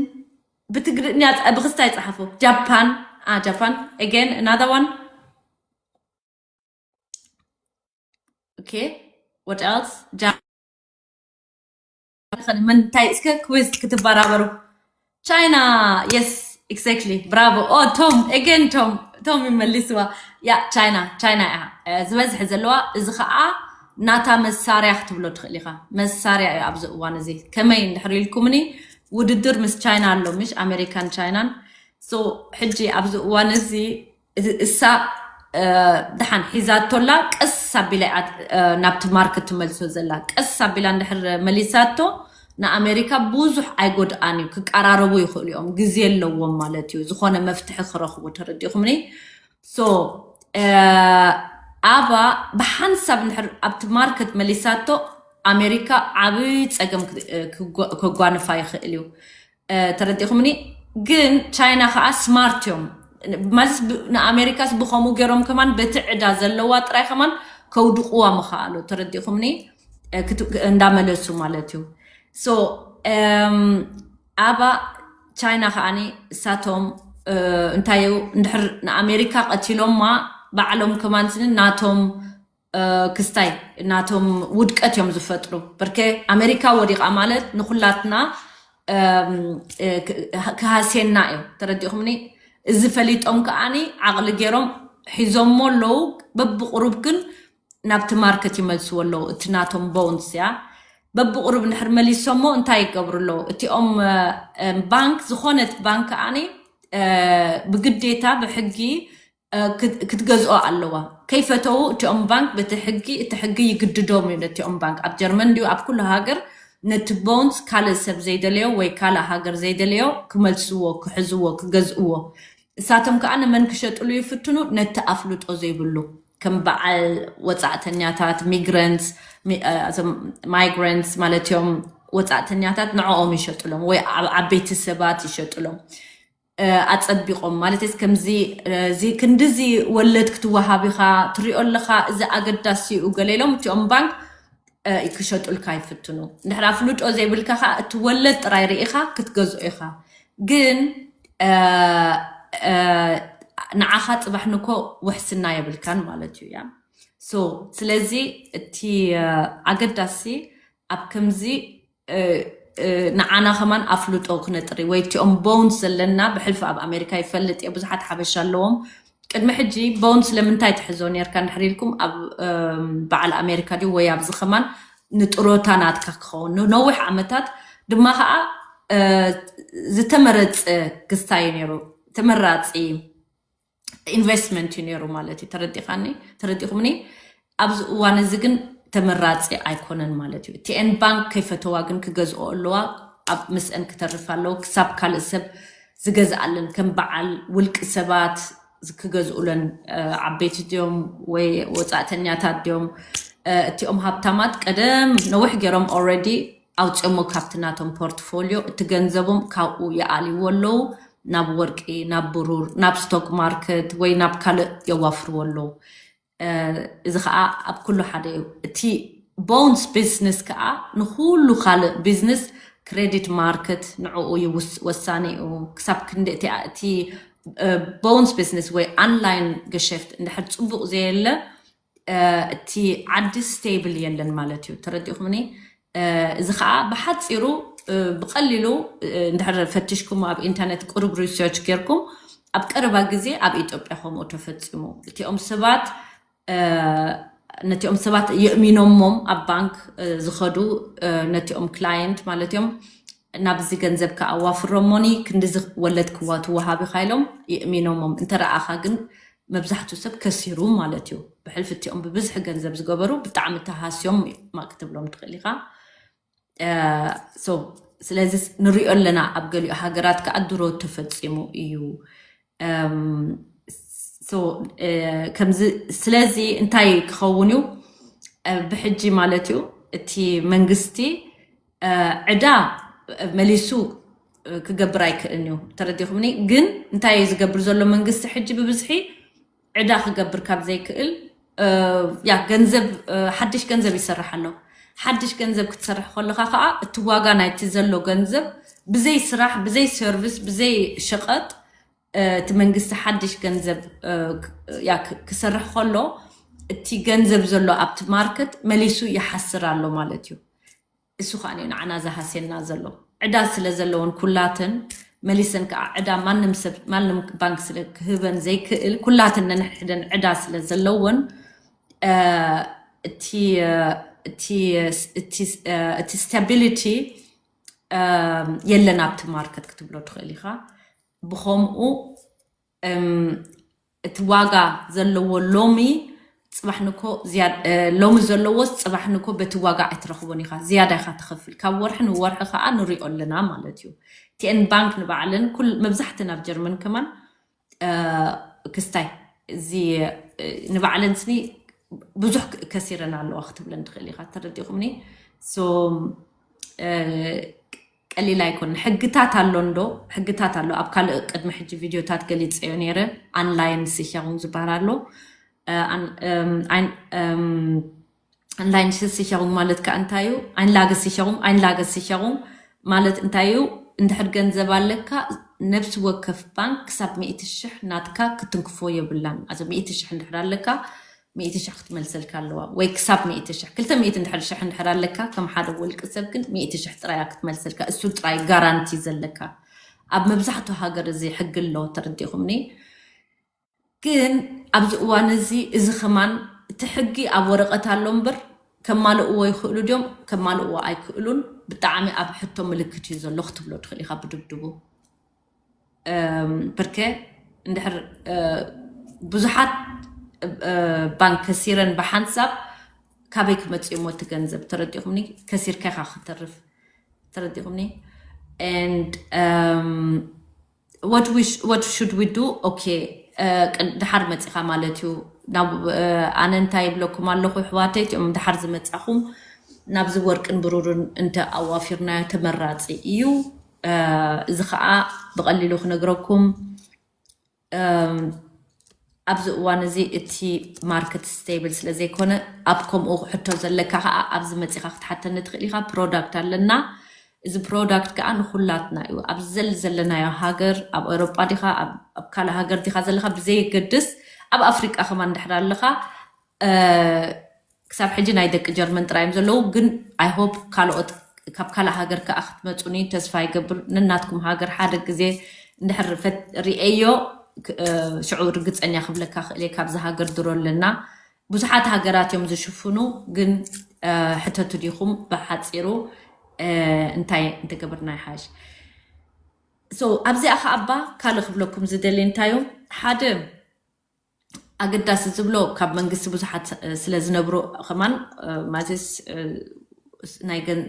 ብትግርኛ ብክስታይ ጸሓፉ። ጃፓን። ጃፓን። Again, another one. Okay. What else? ጃፓን። እንታይ እስከ ኩዊዝ ክትበራበሩ። ቻይና። Yes, exactly. ብራቮ። ኦ ቶም፣ again ቶም፣ ቶም ይመልስዋ። ያ ቻይና፣ ቻይና እያ ዝበዝሕ ዘለዋ። እዚ ከዓ ናታ መሳርያ ክትብሎ ትኽእል ኢኻ። መሳርያ እዩ ኣብዚ እዋን እዚ። ከመይ እንድሕር ኢልኩምኒ ውድድር ምስ ቻይና ኣሎ ምሽ ኣሜሪካን ቻይናን። So ሕጂ ኣብዚ እዋን እዚ እሳ ደሓን ሒዛቶላ ቀስ ኣቢላ ናብቲ ማርክ ትመልሶ ዘላ። ቀስ ኣቢላ እንድሕር መሊሳቶ ንኣሜሪካ ብዙሕ ኣይጎድኣን እዩ። ክቀራረቡ ይኽእሉ እዮም፣ ግዜ ኣለዎም ማለት እዩ ዝኾነ መፍትሒ ክረኽቡ። ተረዲኹምኒ? So ኣባ ብሓንሳብ እንድሕር ኣብቲ ማርክ መሊሳቶ ኣሜሪካ ዓብዪ ፀገም ከጓንፋ ይኽእል እዩ። ተረዲኹምኒ? ግን ቻይና ከዓ ስማርት እዮም ማለት ንኣሜሪካስ ብኸምኡ ገይሮም ከማን በቲ ዕዳ ዘለዋ ጥራይ ከማን ከውድቕዋ ምኸኣሉ። ተረዲኹምኒ? እንዳመለሱ ማለት እዩ። So ኣባ ቻይና ከዓኒ እሳቶም እንታይ እዩ እንድሕር ንኣሜሪካ ቀቲሎማ ባዕሎም ከማን ስኒ ናቶም ክስታይ ናቶም ውድቀት እዮም ዝፈጥሩ። በርከ ኣሜሪካ ወዲቓ ማለት ንኩላትና ክሃሴና እዮም። ተረዲኹምኒ? እዚ ፈሊጦም ከዓኒ ዓቕሊ ገይሮም ሒዞሞ ኣለዉ። በብቁሩብ ግን ናብቲ ማርኬት ይመልስዎ ኣለዉ። እቲ ናቶም ቦንስ እያ። በብቁሩብ እንድሕር መሊሶሞ እንታይ ይገብሩ ኣለዉ? እቲኦም ባንክ ዝኾነት ባንክ ከዓኒ ብግዴታ ብሕጊ ክትገዝኦ ኣለዋ። ከይፈተዉ እቲኦም ባንክ በቲ ሕጊ፣ እቲ ሕጊ ይግድዶም እዩ ነቲኦም ባንክ። ኣብ ጀርመን ድዩ ኣብ ኩሉ ሃገር ነቲ ቦንስ ካልእ ሰብ ዘይደለዮ ወይ ካልእ ሃገር ዘይደለዮ ክመልስዎ፣ ክሕዝዎ፣ ክገዝእዎ። እሳቶም ከዓ ንመን ክሸጥሉ ይፍትኑ? ነቲ ኣፍልጦ ዘይብሉ ከም በዓል ወፃእተኛታት፣ ሚግራንትስ፣ ማይግራንትስ ማለት እዮም። ወፃእተኛታት ንዕኦም ይሸጥሎም ወይ ዓበይቲ ሰባት ይሸጥሎም። ኣጸቢቖም ማለት ስ ከምዚ እዚ ክንድዚ ወለድ ክትወሃብ ኢኻ ትሪኦ ኣለኻ፣ እዚ ኣገዳሲ እዩ ገለ ኢሎም እቲኦም ባንክ ክሸጡልካ ይፍትኑ። እንድሕር ኣፍልጦ ዘይብልካ ከዓ እቲ ወለድ ጥራይ ርኢኻ ክትገዝኦ ኢኻ። ግን ንዓኻ ፅባሕ ንኮ ውሕስና የብልካን ማለት እዩ። ያ ስለዚ እቲ ኣገዳሲ ኣብ ከምዚ ንዓና ከማን ኣፍልጦ ክነጥሪ ወይ እቲኦም ቦንስ ዘለና ብሕልፊ ኣብ ኣሜሪካ ይፈልጥ እየ። ብዙሓት ሓበሻ ኣለዎም። ቅድሚ ሕጂ ቦንስ ለምንታይ ትሕዞ ነርካ እንድሕር ኢልኩም ኣብ በዓል ኣሜሪካ ድዩ ወይ ኣብዚ ከማን ንጥሮታ ናትካ ክኸውን ንነዊሕ ዓመታት ድማ ከዓ ዝተመረፀ ክስታይ እዩ ነይሩ። ተመራፂ ኢንቨስትመንት እዩ ነይሩ ማለት እዩ። ተረዲኻኒ? ተረዲኹምኒ? ኣብዚ እዋን እዚ ግን ተመራፂ ኣይኮነን ማለት እዩ። ቲኤን ባንክ ከይፈተዋ ግን ክገዝኦ ኣለዋ። ኣብ ምስአን ክተርፍ ኣለዎ ክሳብ ካልእ ሰብ ዝገዝኣለን ከም በዓል ውልቂ ሰባት ክገዝኡለን ዓበይቲ ድዮም ወይ ወፃእተኛታት ድዮም? እቲኦም ሃብታማት ቀደም ነዊሕ ገይሮም ኦልሬዲ ኣውፅኦሞ ካብቲ ናቶም ፖርትፎሊዮ እቲ ገንዘቦም ካብኡ ይኣልይዎ ኣለዉ ናብ ወርቂ ናብ ብሩር ናብ ስቶክ ማርኬት ወይ ናብ ካልእ የዋፍርዎ ኣለዉ። እዚ ከዓ ኣብ ኩሉ ሓደ እዩ። እቲ ቦንስ ቢዝነስ ከዓ ንኩሉ ካልእ ቢዝነስ ክሬዲት ማርኬት ንዕኡ እዩ ውስ- ወሳኒ እዩ። ክሳብ ክንዲ እቲ እቲ ቦንስ ቢዝነስ ወይ ኣንላይን ገሸፍት እንድሕር ፅቡቅ ዘየለ እቲ ዓዲ ስቴብል የለን ማለት እዩ። ተረዲእኩምኒ? እዚ ከዓ ብሓፂሩ ብቀሊሉ እንድሕር ፈትሽኩም ኣብ ኢንተርነት ቅሩብ ሪሰርች ጌርኩም ኣብ ቀረባ ግዜ ኣብ ኢትዮጵያ ከምኡ ተፈፂሙ። እቲኦም ሰባት ነቲኦም ሰባት የእሚኖሞም ኣብ ባንክ ዝኸዱ ነቲኦም ክላየንት ማለት እዮም ናብዚ ገንዘብ ከኣዋፍሮሞኒ ክንዲ ወለድ ክዋ ትወሃብ ኢኻ ኢሎም የእሚኖሞም እንተረኣኻ ግን መብዛሕትኡ ሰብ ከሲሩ ማለት እዩ። ብሕልፊ እቲኦም ብብዝሒ ገንዘብ ዝገበሩ ብጣዕሚ ተሃስዮም ማቅ ክትብሎም ትኽእል ኢኻ። ስለዚ ንሪኦ ኣለና ኣብ ገሊኡ ሃገራት ከዓ ድሮ ተፈፂሙ እዩ። ከምዚ ስለዚ እንታይ ክኸውን እዩ ብሕጂ ማለት እዩ እቲ መንግስቲ ዕዳ መሊሱ ክገብር ኣይክእልን እዩ። ተረዲኹምኒ? ግን እንታይ እዩ ዝገብር ዘሎ መንግስቲ ሕጂ ብብዝሒ ዕዳ ክገብር ካብ ዘይክእል ያ ገንዘብ ሓድሽ ገንዘብ ይሰርሕ ኣሎ። ሓድሽ ገንዘብ ክትሰርሕ ከለካ ከዓ እቲ ዋጋ ናይቲ ዘሎ ገንዘብ ብዘይ ስራሕ ብዘይ ሰርቪስ ብዘይ ሸቀጥ እቲ መንግስቲ ሓድሽ ገንዘብ ክሰርሕ ከሎ እቲ ገንዘብ ዘሎ ኣብቲ ማርኬት መሊሱ ይሓስር ኣሎ ማለት እዩ። እሱ ከዓ እዩ ንዓና ዝሃስየና ዘሎ ዕዳ ስለ ዘለውን ኩላተን መሊሰን ከዓ ዕዳ ማንም ሰብ ማንም ባንክ ስለ ክህበን ዘይክእል ኩላተን ነንሕድን ዕዳ ስለ ዘለውን እቲ ስታቢሊቲ የለን ኣብቲ ማርኬት ክትብሎ ትኽእል ኢኻ። ብኸምኡ እቲ ዋጋ ዘለዎ ሎሚ ፅባሕ ንኮ ሎሚ ዘለዎስ ፅባሕ ንኮ በቲ ዋጋ ኣይትረኽቦን ኢኻ ዝያዳ ኢኻ ትኸፍል ካብ ወርሒ ንወርሒ ከዓ ንሪኦ ኣለና ማለት እዩ። ቲኤን ባንክ ንባዕለን ኩል መብዛሕትን ኣብ ጀርመን ከማን ክስታይ እዚ ንባዕለን ስኒ ብዙሕ ከሲረን ኣለዋ ክትብለን ትኽእል ኢኻ ተረዲኹምኒ ቀሊል ኣይኮን ሕግታት ኣሎ እንዶ ሕግታት ኣሎ ኣብ ካልእ ቅድሚ ሕጂ ቪድዮታት ገሊፀዮ ነይረ ኣንላይን ስሻውን ዝበሃል ኣሎ ኣንላይን ስሻውን ማለት ከዓ እንታይ እዩ ኣይንላገ ስሻውን ኣይንላገ ስሻውን ማለት እንታይ እዩ እንድሕር ገንዘብ ኣለካ ነብሲ ወከፍ ባንክ ክሳብ ሚእቲ ሽሕ ናትካ ክትንክፎ የብላን ኣዚ ሚእቲ ሽሕ እንድሕር ኣለካ ሚእቲ ሽሕ ክትመልሰልካ ኣለዋ ወይ ክሳብ ሚእቲ ሽሕ ክልተ ሚእቲ እንድሕር ሽሕ እንድሕር ኣለካ ከም ሓደ ውልቂ ሰብ ግን ሚእቲ ሽሕ ጥራያ ክትመልሰልካ እሱ ጥራይ ጋራንቲ ዘለካ ኣብ መብዛሕቱ ሃገር እዚ ሕጊ ኣሎ ተረዲኹምኒ ግን ኣብዚ እዋን እዚ እዚ ከማን እቲ ሕጊ ኣብ ወረቀት ኣሎ እምበር ከማልእዎ ይኽእሉ ድዮም ከማልእዎ ኣይክእሉን ብጣዕሚ ኣብ ሕቶ ምልክት እዩ ዘሎ ክትብሎ ትኽእል ኢኻ ብድብድቡ ብርከ እንድሕር ብዙሓት ባንክ ከሲረን ብሓንሳብ ካበይ ክመፅእሞ እቲ ገንዘብ ተረዲኹምኒ ከሲርካ ኢኻ ክተርፍ ተረዲኹምኒ and what we what should we do okay ድሓር መፂኻ ማለት እዩ ናብ ኣነ እንታይ ይብለኩም ኣለኹ ኣሕዋተይ እቲኦም ድሓር ዝመፃኹም ናብዚ ወርቅን ብሩርን እንተ ኣዋፊርናዮ ተመራፂ እዩ እዚ ከዓ ብቐሊሉ ክነግረኩም ኣብዚ እዋን እዚ እቲ ማርኬት ስቴብል ስለ ዘይኮነ ኣብ ከምኡ ሕቶ ዘለካ ከዓ ኣብዚ መፂኻ ክትሓተኒ ትኽእል ኢኻ ፕሮዳክት ኣለና እዚ ፕሮዳክት ከዓ ንኩላትና እዩ ኣብዚ ዘል ዘለናዮ ሃገር ኣብ ኤሮጳ ዲኻ ኣብ ካልእ ሃገር ዲኻ ዘለካ ብዘየገድስ ኣብ ኣፍሪቃ ከማን ድሕር ኣለካ ክሳብ ሕጂ ናይ ደቂ ጀርመን ጥራይ እዮም ዘለዉ ግን I hope ካልኦት ካብ ካልእ ሃገር ከዓ ክትመፁኒ ተስፋ ይገብር ነናትኩም ሃገር ሓደ ግዜ እንድሕር ሪኤዮ ሽዑ ርግፀኛ ክብለካ ክእል ካብዚ ሃገር ድሮ ኣለና ብዙሓት ሃገራት እዮም ዝሽፍኑ ግን ሕተቱ ዲኹም ብሓፂሩ እንታይ እንተገብርና ይሓሽ ኣብዚኣ ከዓ እባ ካልእ ክብለኩም ዝደሊ እንታይ እዩ ሓደ ኣገዳሲ ዝብሎ ካብ መንግስቲ ብዙሓት ስለ ዝነብሩ ከማን ማለትስ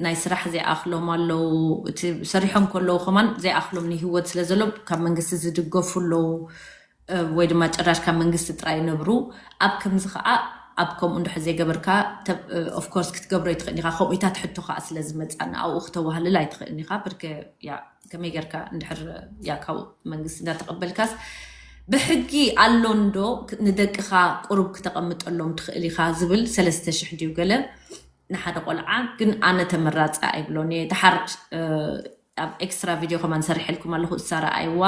ናይ ስራሕ ዘይኣኽሎም ኣለዉ እቲ ሰሪሖም ከለዉ ከማን ዘይኣኽሎም ንህወት ስለ ዘሎ ካብ መንግስቲ ዝድገፉ ኣለዉ ወይ ድማ ጭራሽ ካብ መንግስቲ ጥራይ ይነብሩ ኣብ ከምዚ ከዓ ኣብ ከምኡ እንድሕር ዘይገበርካ ኦፍኮርስ ክትገብሮ ይትኽእል ኢኻ ከምኡታት ሕቶ ከዓ ስለ ዝመፃኒ ኣብኡ ክተዋህልል ኣይትኽእልን ኢኻ ብርከ ከመይ ጌርካ እንድሕር ያ ካብኡ መንግስቲ እንዳተቐበልካስ ብሕጊ ኣሎ እንዶ ንደቅኻ ቁሩብ ክተቐምጠሎም ትኽእል ኢኻ ዝብል ሰለስተ ሽሕ ድዩ ገለ ንሓደ ቆልዓ ግን ኣነ ተመራፂ ኣይብሎን እየ። ድሓር ኣብ ኤክስትራ ቪድዮ ከማን ሰሪሐልኩም ኣለኹ፣ እሳ ረኣይዋ።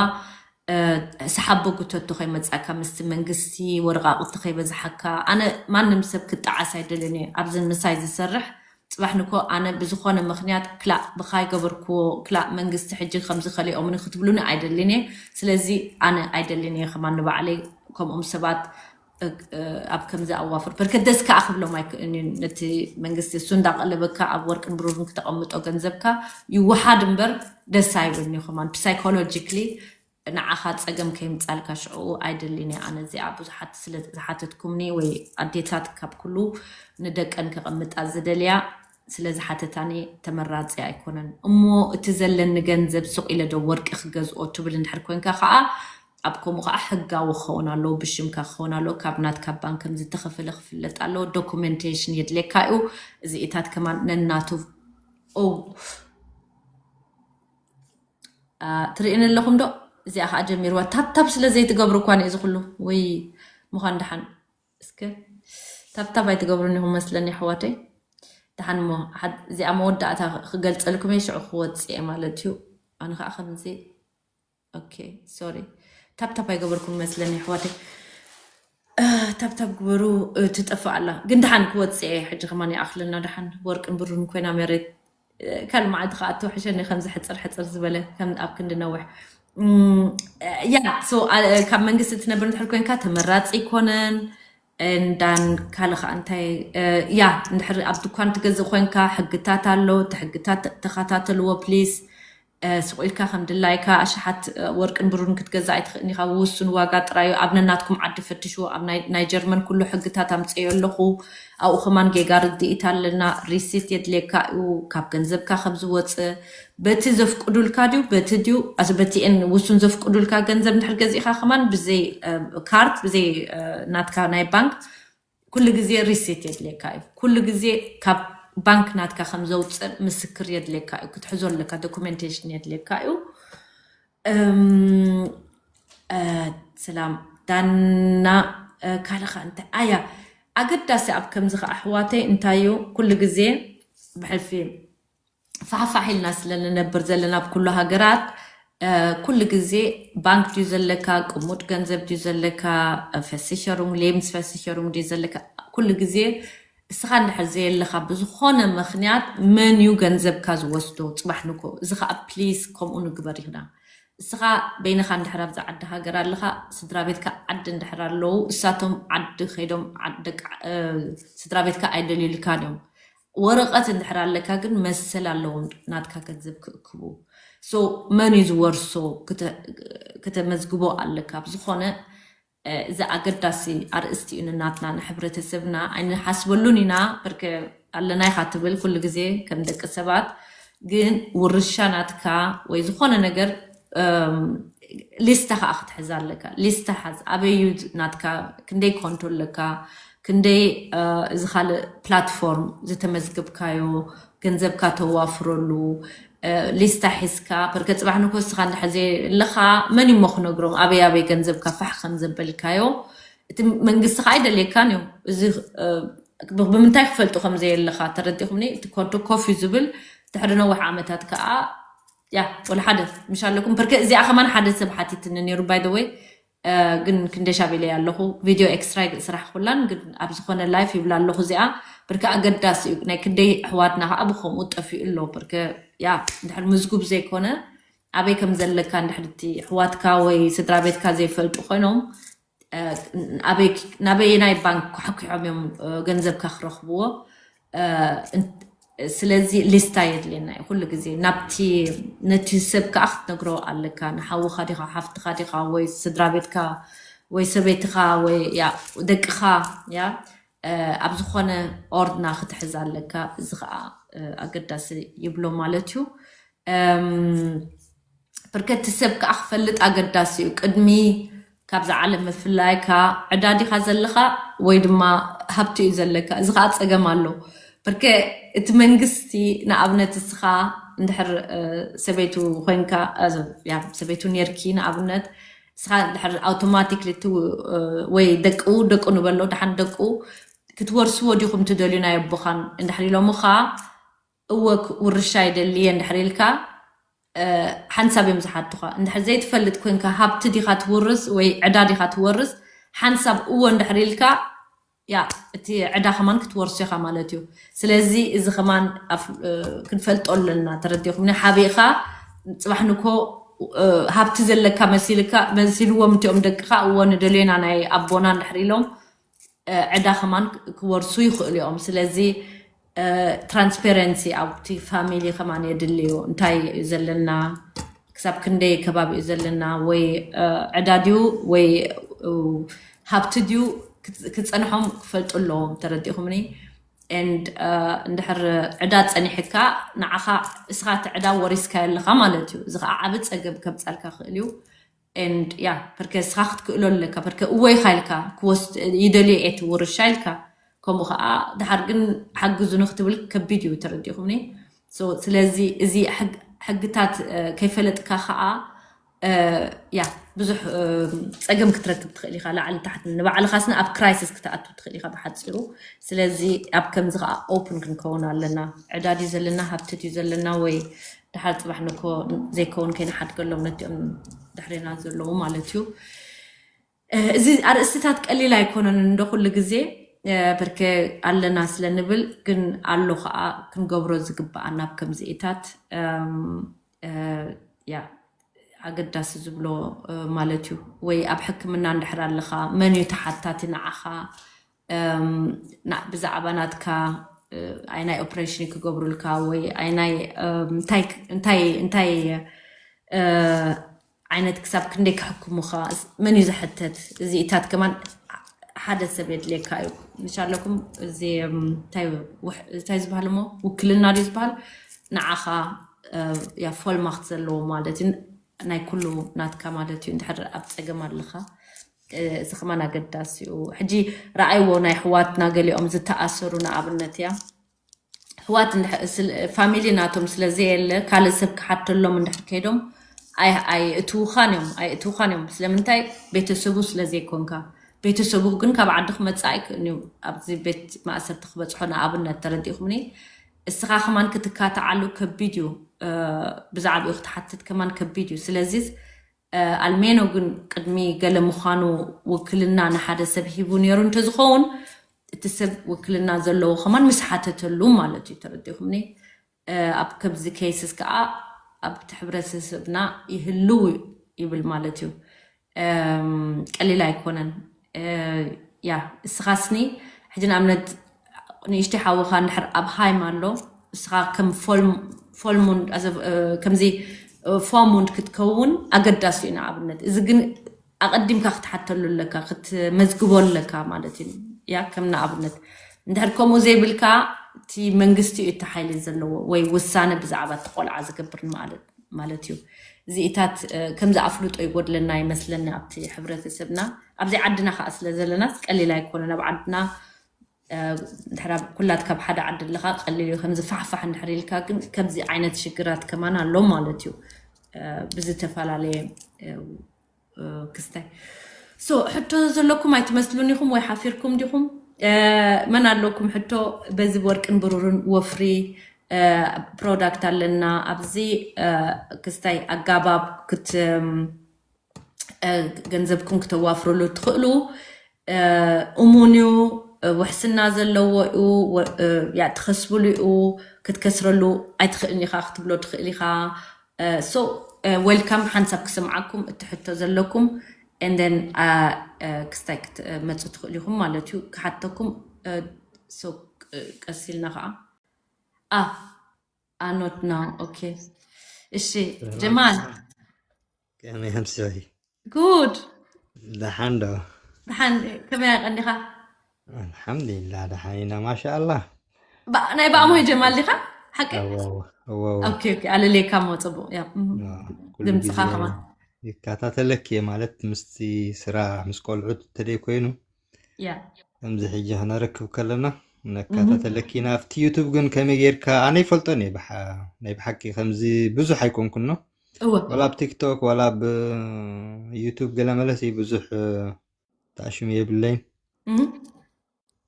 ሰሓቦ ጉተቶ ከይመፃካ ምስቲ መንግስቲ፣ ወረቃቅቲ ከይበዝሓካ። ኣነ ማንም ሰብ ክጣዓስ ኣይደልን እየ። ኣብዚ ምሳይ ዝሰርሕ ፅባሕ ንኮ ኣነ ብዝኾነ ምክንያት ክላእ ብኻይ ገበርክዎ፣ ክላእ መንግስቲ ሕጂ ከምዚ ከሊኦምኒ ክትብሉኒ ኣይደልን እየ። ስለዚ ኣነ ኣይደልን እየ ከማን ንባዕለይ ከምኦም ሰባት ኣብ ከምዚ ኣዋፍር በርከደስ ከዓ ክብሎም ኣይክእልን እዩ። ነቲ መንግስቲ እሱ እንዳቀለበካ ኣብ ወርቅን ብሩርን ክተቐምጦ ገንዘብካ ይወሓድ እምበር ደስ ኣይብልን እዩ። ከማን psychologically ንዓኻ ፀገም ከይምፃልካ ሽዕኡ ኣይደልን እየ። ኣነ እዚኣ ብዙሓት ስለ ዝሓተትኩምኒ ወይ ኣዴታት ካብ ኩሉ ንደቀን ከቐምጣ ዝደልያ ስለ ዝሓተታኒ ተመራፂ ኣይኮነን እሞ እቲ ዘለኒ ገንዘብ ሱቕ ኢለ ዶ ወርቂ ክገዝኦ ትብል እንድሕር ኮንካ ከዓ ኣብ ከምኡ ከዓ ሕጋዊ ክኸውን ኣለዎ፣ ብሽምካ ክኸውን ኣለዎ፣ ካብ ናትካ ባንክ ከም ዝተኸፈለ ክፍለጥ ኣለዎ፣ ዶኩሜንቴሽን የድልየካ እዩ። እዚኢታት ከማን ነናቱ ኦ ትርእኒ ኣለኹም ዶ? እዚኣ ከዓ ጀሚርዋ። ታብታብ ስለ ዘይትገብሩ እኳ እዚ ኩሉ ወይ ምዃን ደሓን እስከ ታብታብ ኣይትገብሩን ኢኹም መስለኒ ኣሕዋተይ። ደሓን እሞ እዚኣ መወዳእታ ክገልፀልኩም እየ፣ ሽዑ ክወፅእ እየ ማለት እዩ። ኣነ ከዓ ከምዚ ኦኬ ሶሪ ታብታብ ኣይገበርኩም መስለኒ ኣሕዋተይ። ታብታብ ግበሩ። ትጠፍእ ኣላ ግን ደሓን ክወፅእ እየ። ሕጂ ከማን ይኣኽለና ደሓን ወርቅን ብሩን ኮይና መሬት ካልእ መዓልቲ ከዓ ተውሕሸኒ ከምዚ ሕፅር ሕፅር ዝበለ ከም ኣብ ክንዲ ነውሕ ያ ካብ መንግስቲ ትነብር እንድሕር ኮይንካ ተመራፂ ኣይኮነን። እንዳን ካልእ ከዓ እንታይ ያ እንድሕር ኣብ ድኳን ትገዝእ ኮይንካ ሕግታት ኣሎ። እቲ ሕግታት ተኸታተልዎ ፕሊስ። ስቕ ኢልካ ከም ድላይካ ኣሽሓት ወርቅን ብሩን ክትገዝእ ኣይትኽእልን ኢኻ። ብውሱን ዋጋ ጥራዩ ኣብ ነናትኩም ዓዲ ፈትሽዎ። ኣብ ናይ ጀርመን ኩሉ ሕግታት ኣምፅዮ ኣለኹ። ኣብኡ ከማን ጌጋ ርድኢት ኣለና። ሪሲት የድልየካ እዩ ካብ ገንዘብካ ከም ዝወፅእ በቲ ዘፍቅዱልካ ድዩ በቲ ድዩ በቲኤን ውሱን ዘፍቅዱልካ ገንዘብ እንድሕር ገዚእካ ከማን ብዘይ ካርድ ብዘይ ናትካ ናይ ባንክ ኩሉ ግዜ ሪሲት የድልየካ እዩ። ኩሉ ግዜ ካብ ባንክ ናትካ ከም ዘውፅእ ምስክር የድልየካ እዩ። ክትሕዞ ኣለካ ዶኩሜንቴሽን የድልየካ እዩ። ሰላም ዳና ካልኻ እንታይ ኣያ ኣገዳሲ ኣብ ከምዚ ከዓ ኣሕዋተይ እንታይ እዩ ኩሉ ግዜ ብሕልፊ ፋሕፋሕ ኢልና ስለ ንነብር ዘለና ኣብ ኩሉ ሃገራት ኩሉ ግዜ ባንክ ድዩ ዘለካ ቅሙጥ ገንዘብ ድዩ ዘለካ ፈሲሸሩም ሌምስ ፈሲሸሩም ድዩ ዘለካ ኩሉ ግዜ እስኻ እንድሕር ዘየለኻ ብዝኾነ ምክንያት መን እዩ ገንዘብካ ዝወስዶ ፅባሕ ንኮ እዚ ከዓ ፕሊስ ከምኡ ንግበር ኢልና እስኻ በይንኻ እንድሕር ኣብዚ ዓዲ ሃገር ኣለኻ ስድራ ቤትካ ዓዲ እንድሕር ኣለዉ እሳቶም ዓዲ ከይዶም ስድራ ቤትካ ኣይደልዩልካን እዮም ወረቐት እንድሕር ኣለካ ግን መሰል ኣለዎም ናትካ ገንዘብ ክእክቡ so መን እዩ ዝወርሶ ክተ- ክተመዝግቦ ኣለካ ብዝኾነ እዚ ኣገዳሲ ኣርእስቲ እዩ ንናትና ንሕብረተሰብና ኣይንሓስበሉን ኢና በርከ ኣለና ኢኻ ትብል ኩሉ ግዜ ከም ደቂ ሰባት ግን ውርሻ ናትካ ወይ ዝኾነ ነገር ሊስታ ከዓ ክትሕዝ ኣለካ ሊስታ ሓዝ ኣበዩ ናትካ ክንደይ ኮንቶ ኣለካ ክንደይ እዚ ካልእ ፕላትፎርም ዝተመዝገብካዮ ገንዘብካ ተዋፍረሉ ሊስታ ሒዝካ በርከ ፅባሕ ንኮ እስኻ እንድሕር ዘየለኻ መን እሞ ክነግሮም ኣበይ ኣበይ ገንዘብካ ፋሕ ከም ዘበልካዮ እቲ መንግስቲ ከዓ ኣይደልየካን እዩ እዚ ብምንታይ ክፈልጡ ከም ዘየለኻ ተረዲኹምኒ እቲ ኮንቶ ኮፍ እዩ ዝብል ድሕሪ ነዊሕ ዓመታት ከዓ ያ ወላ ሓደ ምሽ ኣለኩም በርከ እዚኣ ከማን ሓደ ሰብ ሓቲትኒ ነይሩ by the way ግን ክንደሻብ ኢለ ኣለኹ ቪድዮ ኤክስትራ ይግእ ስራሕ ኩላን ግን ኣብ ዝኾነ ላይፍ ይብላ ኣለኹ እዚኣ ብርክ ኣገዳሲ እዩ ናይ ክንደይ ኣሕዋትና ከዓ ብከምኡ ጠፊኡ ኣሎ ብርክ ያ እንድሕር ምዝጉብ ዘይኮነ ኣበይ ከም ዘለካ እንድሕር እቲ ኣሕዋትካ ወይ ስድራ ቤትካ ዘይፈልጡ ኮይኖም ናበየናይ ባንክ ኳሕኲሖም እዮም ገንዘብካ ክረኽብዎ ስለዚ ሊስታ የድልየና እዩ ኩሉ ግዜ ናብቲ ነቲ ሰብ ከዓ ክትነግሮ ኣለካ ንሓውኻ ዲኻ ሓፍትኻ ዲኻ ወይ ስድራ ቤትካ ወይ ሰበይትኻ ወይ ያ ደቅኻ ያ ኣብ ዝኾነ ኦርድና ክትሕዝ ኣለካ እዚ ከዓ ኣገዳሲ ይብሎ ማለት እዩ ብርከቲ ሰብ ከዓ ክፈልጥ ኣገዳሲ እዩ ቅድሚ ካብዚ ዓለም ምፍላይ ከዓ ዕዳ ዲኻ ዘለኻ ወይ ድማ ሃብቲ እዩ ዘለካ እዚ ከዓ ፀገም ኣሎ በርከ እቲ መንግስቲ ንኣብነት እስኻ እንድሕር ሰበይቱ ኮይንካ ሰበይቱ ነርኪ ንኣብነት እስኻ እንድሕር ኣውቶማቲክሊ ወይ ደቅኡ ደቁ ንበሎ ድሓን ደቁ ክትወርስዎ ዲኹም ትደልዩ ናይ ኣቦኻን እንድሕር ኢሎምኻ፣ እወ ውርሻ ይደሊ እየ እንድሕር ኢልካ፣ ሓንሳብ እዮም ዝሓቱኻ። እንድሕር ዘይትፈልጥ ኮንካ፣ ሃብቲ ዲኻ ትውርስ ወይ ዕዳ ዲኻ ትወርስ፣ ሓንሳብ እወ እንድሕር ኢልካ፣ ያ እቲ ዕዳ ከማን ክትወርሶ ኢኻ ማለት እዩ። ስለዚ እዚ ከማን ክንፈልጦ ኣለና። ተረዲኹም ሓቢእኻ ጽባሕ ንኮ ሃብቲ ዘለካ መሲልካ መሲልዎም እንቲኦም ደቅኻ፣ እዎ ንደልዮና ናይ ኣቦና እንድሕር ኢሎም፣ ዕዳ ከማን ክወርሱ ይኽእሉ እዮም። ስለዚ ትራንስፓረንሲ ኣብቲ ፋሚሊ ከማን የድልዮ። እንታይ እዩ ዘለና፣ ክሳብ ክንደይ ከባቢ እዩ ዘለና፣ ወይ ዕዳ ድዩ ወይ ሃብቲ ድዩ ክፀንሖም ክፈልጡ ኣለዎም። ተረዲኹምኒ? And እንድሕር ዕዳ ፀኒሕካ ንዓኻ እስኻ እቲ ዕዳ ወሪስካዮ ኣለኻ ማለት እዩ። እዚ ከዓ ዓብ ፀገም ከምፃልካ ክእል እዩ። And ያ ፐርከ እስኻ ክትክእሎ ኣለካ። ፐርከ እወ ኢኻ ኢልካ ክወስድ ይደልዮ እየ እቲ ውርሻ ኢልካ፣ ከምኡ ከዓ ድሓር ግን ሓግዙ ንክትብል ከቢድ እዩ። ተረዲኹምኒ? ስለዚ እዚ ሕግታት ከይፈለጥካ ከዓ ያ ብዙሕ ፀገም ክትረክብ ትኽእል ኢኻ። ላዕሊ ታሕቲ ንባዕልኻስና ኣብ ክራይሲስ ክትኣቱ ትኽእል ኢኻ ብሓፂሩ። ስለዚ ኣብ ከምዚ ከዓ ኦፕን ክንከውን ኣለና። ዕዳ ድዩ ዘለና፣ ሃብቲ ድዩ ዘለና፣ ወይ ድሓር ፅባሕ ንኮ ዘይከውን ከይንሓድገሎም ነቲኦም ድሕሬና ዘለዉ ማለት እዩ። እዚ ኣርእስትታት ቀሊል ኣይኮነን እንዶ ኩሉ ግዜ ብርኬ ኣለና ስለ ንብል፣ ግን ኣሎ ከዓ ክንገብሮ ዝግብኣና ኣብ ከምዚኢታት ያ ኣገዳሲ ዝብሎ ማለት እዩ። ወይ ኣብ ሕክምና እንድሕር ኣለኻ መን እዩ ተሓታቲ ንዓኻ? ብዛዕባ ናትካ ኣይናይ ኦፕሬሽን ክገብሩልካ ወይ ኣይናይ እንታይ እንታይ እንታይ ዓይነት ክሳብ ክንደይ ክሕክሙኻ መን እዩ ዝሕተት? እዚኢታት ከማን ሓደ ሰብ የድልየካ እዩ። ንሻለኩም እዚ እንታይ ዝበሃል እሞ ውክልና ድዩ ዝበሃል ንዓኻ ያ ፎልማክት ዘለዎ ማለት እዩ። ናይ ኩሉ ናትካ ማለት እዩ። እንድሕር ኣብ ፀገም ኣለኻ እዚ ከማን ኣገዳሲ እዩ። ሕጂ ረኣይዎ ናይ ኣሕዋትና ገሊኦም ዝተኣሰሩ ንኣብነት እያ ኣሕዋት ፋሚሊ ናቶም ስለዘየለ ካልእ ሰብ ክሓተሎም እንድሕር ከይዶም ኣይእትውኻን እዮም ኣይእትውኻን እዮም። ስለምንታይ? ቤተሰቡ ስለዘይኮንካ። ቤተሰቡ ግን ካብ ዓዲ ክመፅእ ኣይክእልን እዩ። ኣብዚ ቤት ማእሰርቲ ክበፅሖ ንኣብነት ተረዲእኹምኒ እስኻ ከማን ክትካተዓሉ ከቢድ እዩ። ብዛዕባኡ ክትሓትት ከማን ከቢድ እዩ። ስለዚ ኣልሜኖ ግን ቅድሚ ገለ ምዃኑ ውክልና ንሓደ ሰብ ሂቡ ነይሩ እንተዝኸውን እቲ ሰብ ውክልና ዘለዎ ከማን ምስ ሓተተሉ ማለት እዩ። ተረዲኹምኒ? ኣብ ከምዚ ኬይስስ ከዓ ኣብቲ ሕብረተሰብና ይህልው ይብል ማለት እዩ። ቀሊል ኣይኮነን። ያ እስኻስኒ ሕጂ ንኣብነት ንእሽተይ ሓውኻ እንድሕር ኣብ ሃይም ኣሎ እስኻ ከም ፎልሙንድ ከምዚ ፎሙንድ ክትከውን ኣገዳሲ እዩ። ንኣብነት እዚ ግን ኣቐዲምካ ክትሓተሉ ኣለካ ክትመዝግቦ ኣለካ ማለት እዩ። ያ ከም ንኣብነት እንድሕር ከምኡ ዘይብልካ እቲ መንግስቲ እዩ እቲ ሓይሊ ዘለዎ ወይ ውሳነ ብዛዕባ እቲ ቆልዓ ዝገብር ማለት ማለት እዩ። እዚኢታት ከምዚ ኣፍልጦ ይጎድለና ይመስለኒ ኣብቲ ሕብረተሰብና። ኣብዚ ዓድና ከዓ ስለ ዘለና ቀሊል ኣይኮነን። ኣብ ዓድና ድሕራ ኩላት ካብ ሓደ ዓዲ ኣለካ ቀሊል እዩ። ከምዚ ፋሕፋሕ እንድሕር ኢልካ ግን ከምዚ ዓይነት ሽግራት ከማን ኣሎ ማለት እዩ። ብዝተፈላለየ ክስታይ ሶ ሕቶ ዘለኩም ኣይትመስሉን ኢኹም ወይ ሓፊርኩም ዲኹም? መን ኣለኩም ሕቶ? በዚ ወርቅን ብሩርን ወፍሪ ፕሮዳክት ኣለና ኣብዚ ክስታይ ኣጋባብ ክት ገንዘብኩም ክተዋፍርሉ ትኽእሉ እሙን እዩ። ውሕስና ዘለዎ እዩ። ትኸስብሉ እዩ። ክትከስረሉ ኣይትኽእልን ኢኻ ክትብሎ ትኽእል ኢኻ። ሶ ዌልካም ሓንሳብ ክሰምዓኩም እቲ ሕቶ ዘለኩም ንን ክስታይ ክትመፁ ትኽእሉ ኢኹም ማለት እዩ። ክሓተኩም ቀስ ኢልና ከዓ ኣ not now okay እሺ ጀማል ከመይ ኣምስኺ ጉድ ደሓን ዶ ደሓን ከመይ ቀኒኻ ኣልሓምዱሊላ ደሓን ኢና ማሻኣላ ናይ ብኣሞይ ጀማል ዲኻ ሓቂ እወ ኦኬ ኦኬ ኣለሌካ ሞ ፅቡቅ ያ እም። ኩሉ ድምፅኻ ግዜ ከማን ይከታተለክ እየ ማለት ምስቲ ስራሕ ምስ ቆልዑት ተደይ ኮይኑ ያ ከምዚ ሕጂ ክነረክብ ከለና ነከታተለኪ ኢና ኣብቲ ዩቱብ ግን ከመይ ጌርካ ኣነ ይፈልጦን እየ ብሓ- ናይ ብሓቂ ከምዚ ብዙሕ ኣይኮንኩኖ እወ ዋላ ኣብ ቲክቶክ ዋላ ኣብ ዩቱብ ገለ መለስ ብዙሕ ተኣሽሙ የብለይን እም።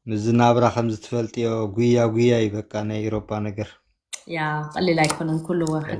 ምዚ ናብራ ከምዚ ትፈልጥዮ ጉያ ጉያ እዩ በቃ ናይ ኤሮፓ ነገር። ያ ቀሊል ኣይኮነን ኩሉ ወርሒ